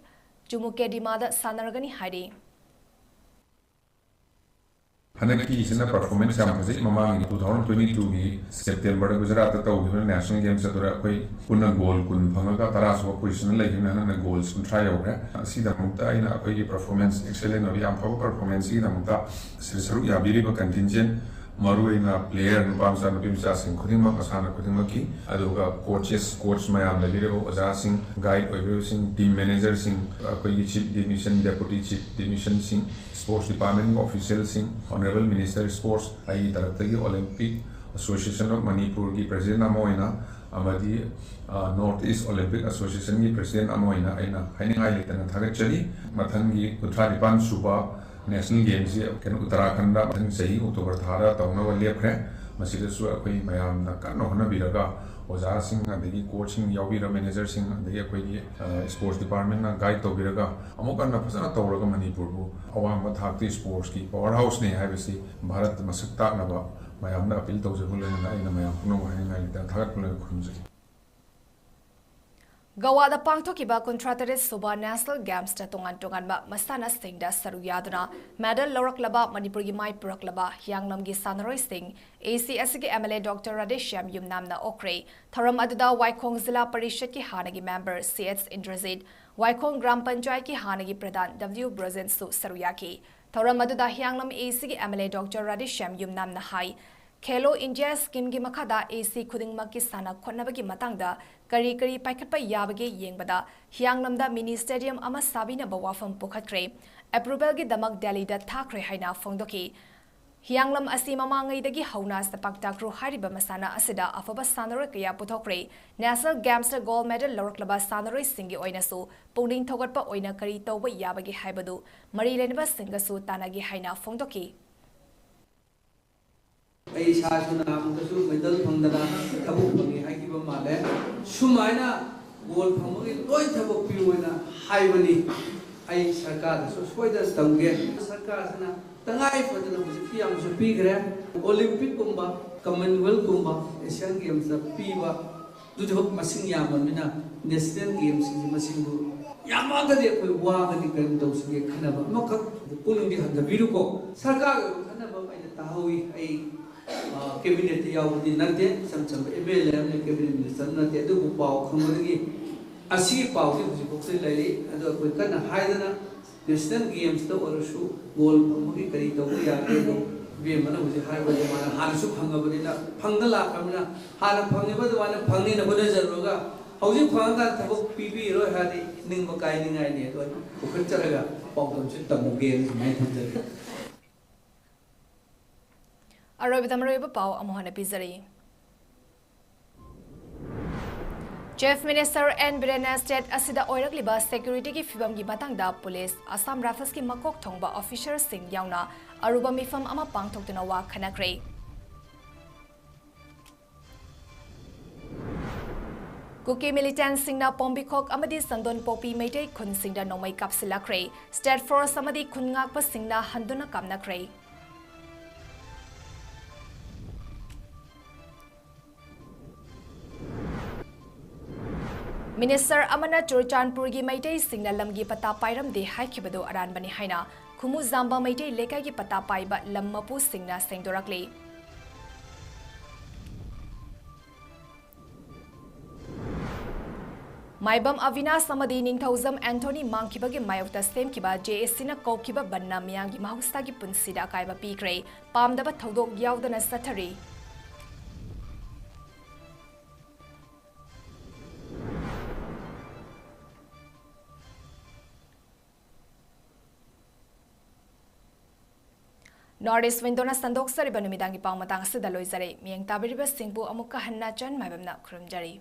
ꯆꯨꯃꯨꯀꯦꯗꯤꯃꯥꯗ ꯁꯥꯟꯅꯔꯒꯅꯤ ꯍꯥꯏꯔꯤ꯫ ꯍꯟꯗꯛꯀꯤꯁꯤꯅ ꯄꯔꯐꯣꯔꯃꯦꯟꯁ ꯌꯥꯝ ꯐꯖꯩ꯫ ꯃꯃꯥꯡꯒꯤ ꯇꯨ ꯊꯥꯎꯖꯟ ꯇ꯭ꯋꯦꯟꯇꯤ ꯇꯨꯒꯤ ꯁꯦꯞꯇꯦꯝꯕꯔꯗ ꯒꯨꯖꯔꯥꯠꯇ ꯇꯧꯈꯤꯕ ꯅꯦꯁꯅꯦꯜ ꯒꯦꯝꯁ ꯑꯗꯨꯗ ꯑꯩꯈꯣꯏ ꯄꯨꯟꯅ ꯒꯣꯜ ꯀꯨꯟ ꯐꯪꯉꯒ ꯇꯔꯥꯁꯨꯕ ꯄꯣꯖꯤꯁꯟꯗ ꯂꯩꯈꯤꯕꯅ ꯍꯟꯗꯛꯅ ꯒꯣꯜꯁ ꯀꯨꯟꯊ꯭ꯔꯥ ꯌꯧꯈ꯭ꯔꯦ꯫ ꯑꯁꯤꯗꯃꯛꯇ ꯑꯩꯅ ꯑꯩꯈꯣꯏꯒꯤ ꯄꯔꯐꯣꯔꯃꯦꯟꯁ ꯑꯦꯛꯁꯦꯂꯦꯟ ꯑꯣꯏꯕ, ꯌꯥꯝ ꯐꯕ ꯄꯔꯐꯣꯔꯃꯦꯟꯁꯀꯤꯗꯃꯛꯇ ꯁꯤꯗ ꯁꯔꯨꯛ ꯌꯥꯕꯤꯔꯤꯕ ꯀꯟꯇꯤꯟꯖꯦꯟ, ꯃꯔꯨꯑꯣꯏꯅ ꯄ꯭ꯂꯦꯌꯔ ꯅꯨꯄꯥ ꯃꯆꯥ ꯅꯨꯄꯤ ꯃꯆꯥꯁꯤꯡ ꯈꯨꯗꯤꯡꯃꯛ, ꯃꯁꯥꯟꯅ ꯈꯨꯗꯤꯡꯃꯛꯀꯤ, ꯑꯗꯨꯒ ꯀꯣꯆꯦꯁ, ꯀꯣꯆ ꯃꯌꯥꯝ, ꯂꯩꯕꯤꯔꯤꯕ ꯑꯣꯖꯥꯁꯤꯡ, ꯒꯥꯏꯗ ꯑꯣꯏꯕꯤꯔꯤꯕꯁꯤꯡ, ꯇꯤꯝ ꯃꯦꯅꯦꯖꯔꯁꯤꯡ, ꯑꯩꯈꯣꯏꯒꯤ ꯆꯤꯐ ꯗꯤꯃꯤꯁꯟ, ꯗꯦꯄꯨꯇꯤ ꯆꯤꯐ ꯗꯤꯃꯤꯁꯟꯁꯤꯡ, ꯁ꯭ꯄꯣꯔꯠꯁ ꯗꯤꯄꯥꯔꯠꯃꯦꯟꯒꯤ ꯑꯣꯐꯤꯁꯤꯌꯦꯜꯁꯤꯡ, ꯑꯣꯅꯔꯦꯕꯜ ꯃꯤꯅꯤꯁꯇꯔ ꯁ꯭ꯄꯣꯔꯠꯁ, ꯑꯩꯒꯤ ꯇꯔꯞꯇꯒꯤ ꯑꯣꯂꯤꯝꯄꯤꯛ ꯑꯁꯣꯁꯤꯌꯦꯁꯟ ꯑꯣꯐ ꯃꯅꯤꯄꯨꯔꯒꯤ ꯄ꯭ꯔꯦꯁꯤꯗꯦꯟ ꯑꯃ ꯑꯣꯏꯅ ꯑꯃꯗꯤ, ꯑ, ꯅꯣꯔꯠ ꯏꯁ ꯑꯣꯂꯤꯝꯄꯤꯛ ꯑꯁꯣꯁꯤꯌꯦꯁꯟꯒꯤ ꯄ꯭ꯔꯦꯁꯤꯗꯦꯟ ꯑꯃ ꯑꯣꯏꯅ ꯑꯩꯅ ꯍꯥꯏꯅꯤꯡꯉꯥꯏ ꯂꯩꯇꯅ ꯊꯥꯒꯠꯆꯔꯤ꯫ ꯃꯊꯪꯒꯤ ꯀꯨꯟꯊ꯭ꯔꯥ ꯅꯤꯄꯥꯟ ꯁꯨꯕ ꯅꯦꯁꯅꯦꯜ ꯒꯦꯝꯁꯤ ꯀꯩꯅꯣ ꯎꯠꯇꯔꯥꯈꯟꯗ ꯃꯊꯪ ꯆꯍꯤ ꯑꯣꯛꯇꯣꯕꯔ ꯊꯥꯗ ꯇꯧꯅꯕ ꯂꯦꯞꯈ꯭ꯔꯦ꯫ ꯃꯁꯤꯗꯁꯨ ꯑꯩꯈꯣꯏ ꯃꯌꯥꯝꯅ ꯀꯟꯅ ꯍꯣꯠꯅꯕꯤꯔꯒ ꯑꯣꯖꯥꯁꯤꯡ, ꯑꯗꯒꯤ ꯀꯣꯆꯁꯤꯡ ꯌꯥꯎꯕꯤꯔ, ꯃꯦꯅꯦꯖꯔꯁꯤꯡ, ꯑꯗꯒꯤ ꯑꯩꯈꯣꯏꯒꯤ, ꯑ, ꯁ꯭ꯄꯣꯔꯠꯁ ꯗꯤꯄꯥꯔꯠꯃꯦꯟꯅ ꯒꯥꯏꯗ ꯇꯧꯕꯤꯔꯒ ꯑꯃꯨꯛ ꯍꯟꯅ ꯐꯖꯅ ꯇꯧꯔꯒ ꯃꯅꯤꯄꯨꯔꯕꯨ ꯑꯋꯥꯡꯕ ꯊꯥꯛꯇ ꯁ꯭ꯄꯣꯔꯠꯁꯀꯤ ꯄꯥꯋꯔ ꯍꯥꯎꯁꯅꯤ ꯍꯥꯏꯕꯁꯤ ꯚꯥꯔꯠꯇ ꯃꯁꯛ ꯇꯥꯛꯅꯕ ꯃꯌꯥꯝꯗ ꯑꯄꯤꯜ ꯇꯧꯖꯕ ꯂꯣꯏꯅꯅ ꯑꯩꯅ ꯃꯌꯥꯝ ꯄꯨꯝꯅꯃꯛ ꯍꯥꯏꯅꯤꯡꯉꯥꯏ ꯂꯩꯇꯅ ꯊꯥꯒꯠꯄ ꯂꯣꯏꯅ ꯈꯨꯔꯨꯝꯖꯔꯤ꯫ ꯒꯋꯥꯗ ꯄꯥꯡꯊꯣꯛꯈꯤꯕ ꯀꯨꯟꯊ꯭ꯔꯥ ꯇꯔꯦꯠ ꯁꯨꯕ National Gamesꯇ ꯇꯣꯉꯥꯟ ꯇꯣꯉꯥꯟꯕ ꯃꯁꯥꯟꯅꯁꯤꯡꯗ ꯁꯔꯨꯛ ꯌꯥꯗꯨꯅ medal ꯂꯧꯔꯛꯂꯕ ꯃꯅꯤꯄꯨꯔꯒꯤ ꯃꯥꯏ ꯄꯨꯔꯛꯂꯕ ꯍꯤꯌꯥꯡꯂꯝꯒꯤ ꯁꯥꯟꯅꯔꯣꯏꯁꯤꯡ ACSꯒꯤ MLA Doctor Radheshyam ꯌꯨꯝꯅꯥꯝꯅ ꯑꯣꯛꯈ꯭ꯔꯦ꯫ ꯊꯧꯔꯝ ꯑꯗꯨꯗ ꯋꯥꯏꯈꯣꯡ ꯖꯤꯂꯥ ꯄꯔꯤꯁꯗꯀꯤ ꯍꯥꯟꯅꯒꯤ member CH ꯏꯟꯗ꯭ꯔꯖꯤꯠ, ꯋꯥꯏꯈꯣꯡ ꯒ꯭ꯔꯥꯝ ꯄꯟꯆꯥꯌꯠꯀꯤ ꯍꯥꯟꯅꯒꯤ ꯄ꯭ꯔꯙꯥꯟ W ꯕ꯭ꯔꯣꯖꯦꯟꯁꯨ ꯁꯔꯨꯛ ꯌꯥꯈꯤ꯫ ꯊꯧꯔꯝ ꯑꯗꯨꯗ ꯍꯤꯌꯥꯡꯂꯝ ACꯒꯤ MLA Doctor Radheshyam ꯌꯨꯝꯅꯥꯝꯅ ꯍꯥꯏ, Khelo India schemeꯒꯤ ꯃꯈꯥꯗ AC ꯈꯨꯗꯤꯡꯃꯛꯀꯤ ꯁꯥꯟꯅ ꯈꯣꯠꯅꯕꯒꯤ ꯃꯇꯥꯡꯗ ꯀꯔꯤ ꯀꯔꯤ ꯄꯥꯏꯈꯠꯄ ꯌꯥꯕꯒꯦ ꯌꯦꯡꯕꯗ ꯍꯤꯌꯥꯡꯂꯝꯗ mini stadium ꯑꯃ ꯁꯥꯕꯤꯅꯕ ꯋꯥꯐꯝ ꯄꯨꯈꯠꯈ꯭ꯔꯦ꯫ Approvalꯒꯤꯗꯃꯛ ꯗꯦꯜꯂꯤꯗ ꯊꯥꯈ꯭ꯔꯦ ꯍꯥꯏꯅ ꯐꯣꯡꯗꯣꯛꯈꯤ꯫ ꯍꯤꯌꯥꯡꯂꯝ ꯑꯁꯤ ꯃꯃꯥꯡꯉꯩꯗꯒꯤ ꯍꯧꯅ ꯁꯄꯥꯛ ꯇꯥꯀ꯭ꯔꯨ ꯍꯥꯏꯔꯤꯕ ꯃꯁꯥꯟꯅ ꯑꯁꯤꯗ ꯑꯐꯕ ꯁꯥꯟꯅꯔꯣꯏ ꯀꯌꯥ ꯄꯨꯊꯣꯛꯈ꯭ꯔꯦ꯫ National Gamesꯇ gold medal ꯂꯧꯔꯛꯂꯕ ꯁꯥꯟꯅꯔꯣꯏꯁꯤꯡꯒꯤ ꯑꯣꯏꯅꯁꯨ ꯄꯨꯛꯅꯤꯡ ꯊꯧꯒꯠꯄ ꯑꯣꯏꯅ ꯀꯔꯤ ꯇꯧꯕ ꯌꯥꯕꯒꯦ ꯍꯥꯏꯕꯗꯨ ꯃꯔꯤ ꯂꯩꯅꯕꯁꯤꯡꯒꯁꯨ ꯇꯥꯟꯅꯒꯦ ꯍꯥꯏꯅ ꯐꯣꯡꯗꯣꯛꯈꯤ꯫ ꯑꯩ ꯏꯁꯥꯁꯨ ꯅꯍꯥꯟꯃꯨꯛꯇꯁꯨ medal ꯐꯪꯗꯅ ꯊꯕꯛ ꯐꯪꯉꯦ ꯍꯥꯏꯈꯤꯕ ꯃꯥꯜꯂꯦ꯫ ꯁꯨꯃꯥꯏꯅ gold ꯐꯪꯕꯒꯤ ꯂꯣꯏ ꯊꯕꯛ ꯄꯤꯌꯨ ꯍꯥꯏꯅ ꯍꯥꯏꯕꯅꯤ꯫ ꯑꯩ ꯁꯔꯀꯥꯔꯗꯁꯨ ꯁꯣꯏꯗꯅ ꯇꯝꯒꯦ꯫ ꯁꯔꯀꯥꯔꯁꯤꯅ ꯇꯉꯥꯏ ꯐꯗꯅ ꯍꯧꯖꯤꯛꯇꯤ ꯌꯥꯝꯁꯨ ꯄꯤꯈ꯭ꯔꯦ꯫ Olympicꯀꯨꯝꯕ, Commonwealthꯀꯨꯝꯕ, Asian Gamesꯇ ꯄꯤꯕ ꯑꯗꯨꯗꯤ ꯍꯧꯖꯤꯛ ꯃꯁꯤꯡ ꯌꯥꯝꯃꯕꯅꯤꯅ national gamesꯁꯤꯡꯁꯤ ꯃꯁꯤꯡꯗꯨ ꯌꯥꯝꯃꯛꯑꯒꯗꯤ ꯑꯩꯈꯣꯏ ꯋꯥꯒꯅꯤ, ꯀꯔꯤ ꯇꯧꯁꯤꯒꯦ ꯈꯟꯅꯕ ꯑꯃꯈꯛ ꯄꯨꯛꯅꯤꯡꯗꯤ ꯍꯟꯊꯕꯤꯔꯨꯀꯣ꯫ ꯁꯔꯀꯥꯔꯒꯤ ꯑꯣꯏꯕ ꯈꯟꯅꯕ ꯑꯃ ꯑꯩꯅ ꯇꯥꯍꯧꯋꯤ꯫ ꯑꯩ, ꯑ, cabinetꯇ ꯌꯥꯎꯕꯗꯤ ꯅꯠꯇꯦ, ꯏꯆꯝ ꯆꯝꯕ MLA ꯑꯃꯅ cabinet minister ꯅꯠꯇꯦ, ꯑꯗꯨꯕꯨ ꯄꯥꯎ ꯈꯪꯕꯗꯒꯤ ꯑꯁꯤꯒꯤ ꯄꯥꯎꯁꯤ ꯍꯧꯖꯤꯛꯐꯥꯎꯗ ꯂꯩꯔꯤ꯫ ꯑꯗꯣ ꯑꯩꯈꯣꯏ ꯀꯟꯅ ꯍꯥꯏꯗꯅ national gamesꯇ ꯑꯣꯏꯔꯁꯨ gold ꯐꯪꯕꯒꯤ ꯀꯔꯤ ꯇꯧꯕ ꯌꯥꯒꯦꯗꯣ ꯏꯕꯦꯝꯃꯅ ꯍꯧꯖꯤꯛ ꯍꯥꯏꯕꯗ ꯃꯥꯅ ꯍꯥꯟꯅꯁꯨ ꯐꯪꯉꯕꯅꯤꯅ, ꯐꯪꯗ ꯂꯥꯛꯈ꯭ꯔꯕꯅꯤꯅ, ꯍꯥꯟꯅ ꯐꯪꯉꯤꯕ ꯑꯗꯨꯃꯥꯏꯅ ꯐꯪꯅꯤꯅ ꯍꯣꯠꯅꯖꯔꯨꯔꯒ ꯍꯧꯖꯤꯛ ꯐꯪꯉꯀꯥꯟꯗ ꯊꯕꯛ ꯄꯤꯕꯤꯔꯣꯏ ꯍꯥꯏꯔꯗꯤ ꯅꯤꯡꯕ ꯀꯥꯏꯅꯤꯡꯉꯥꯏꯅꯤ꯫ ꯑꯗꯣ ꯑꯩ ꯄꯨꯈꯠꯆꯔꯒ ꯄꯥꯎꯗꯝꯁꯨ ꯇꯝꯃꯨꯒꯦꯅ ꯁꯨꯃꯥꯏꯅ ꯊꯝꯖꯒꯦ꯫ ꯑꯔꯣꯏꯕꯗ ꯃꯔꯨꯑꯣꯏꯕ ꯄꯥꯎ ꯑꯃꯨꯛ ꯍꯟꯅ ꯄꯤꯖꯔꯤ꯫ Chief Minister N ꯕꯤꯔꯦꯟꯅ state ꯑꯁꯤꯗ ꯑꯣꯏꯔꯛꯂꯤꯕ securityꯒꯤ ꯐꯤꯕꯝꯒꯤ ꯃꯇꯥꯡꯗ police, Assam Riflesꯀꯤ ꯃꯀꯣꯛ ꯊꯣꯡꯕ officerꯁꯤꯡ ꯌꯥꯎꯅ ꯑꯔꯨꯕ ꯃꯤꯐꯝ ꯑꯃ ꯄꯥꯡꯊꯣꯛꯇꯨꯅ ꯋꯥ ꯈꯟꯅꯈ꯭ꯔꯦ꯫ ꯀꯨꯀꯤ militantꯁꯤꯡꯅ ꯄꯣꯝꯕꯤꯈꯣꯛ ꯑꯃꯗꯤ ꯆꯟꯗꯣꯟ ꯄꯣꯛꯄꯤ ꯃꯩꯇꯩ ꯈꯨꯟꯁꯤꯡꯗ ꯅꯣꯡꯃꯩ ꯀꯥꯞꯁꯤꯜꯂꯛꯈ꯭ꯔꯦ꯫ State force ꯑꯃꯗꯤ ꯈꯨꯟ ꯉꯥꯛꯄꯁꯤꯡꯅ ꯍꯟꯗꯨꯅ ꯀꯥꯞꯅꯈ꯭ꯔꯦ꯫ ꯃꯤꯅꯤꯁꯇꯔ ꯑꯃꯅ ꯆꯨꯔꯆꯥꯟꯄꯨꯔꯒꯤ ꯃꯩꯇꯩꯁꯤꯡꯅ ꯂꯝꯒꯤ ꯄꯇꯥ ꯄꯥꯏꯔꯝꯗꯦ ꯍꯥꯏꯈꯤꯕꯗꯨ ꯑꯔꯥꯟꯕꯅꯤ ꯍꯥꯏꯅ ꯈꯨꯃꯨ ꯖꯥꯝꯕ ꯃꯩꯇꯩ ꯂꯩꯀꯥꯏꯒꯤ ꯄꯇꯥ ꯄꯥꯏꯕ ꯂꯝ ꯃꯄꯨꯁꯤꯡꯅ ꯁꯦꯡꯗꯣꯔꯛꯂꯤ꯫ ꯃꯥꯏꯕꯝ ꯑꯕꯤꯅꯥꯁ ꯑꯃꯗꯤ ꯅꯤꯡꯊꯧꯖꯝ ꯑꯦꯟꯊꯣꯅꯤ ꯃꯥꯡꯈꯤꯕꯒꯤ ꯃꯥꯌꯣꯛꯇ ꯁꯦꯝꯈꯤꯕ ꯖꯦ ꯑꯦ ꯁꯤꯅ ꯀꯧꯈꯤꯕ ꯕꯟꯅ ꯃꯤꯌꯥꯝꯒꯤ ꯃꯍꯧꯁꯥꯒꯤ ꯄꯨꯟꯁꯤꯗ ꯑꯀꯥꯏꯕ ꯄꯤꯈ꯭ꯔꯦ꯫ ꯄꯥꯝꯗꯕ ꯊꯧꯗꯣꯛ ꯌꯥꯎꯗꯅ ꯆꯠꯊꯔꯤ꯫ North East Window ꯅ ꯁꯟꯗꯣꯛꯆꯔꯤꯕ ꯅꯨꯃꯤꯗꯥꯡꯒꯤ ꯄꯥꯎ ꯃꯇꯥꯡ ꯑꯁꯤꯗ ꯂꯣꯏꯖꯔꯦ꯫ ꯃꯤꯠꯌꯦꯡ ꯇꯥꯕꯤꯔꯤꯕꯁꯤꯡꯕꯨ ꯑꯃꯨꯛꯀ ꯍꯟꯅ ꯆꯟ ꯃꯥꯏꯕꯝꯅ ꯈꯨꯔꯨꯝꯖꯔꯤ꯫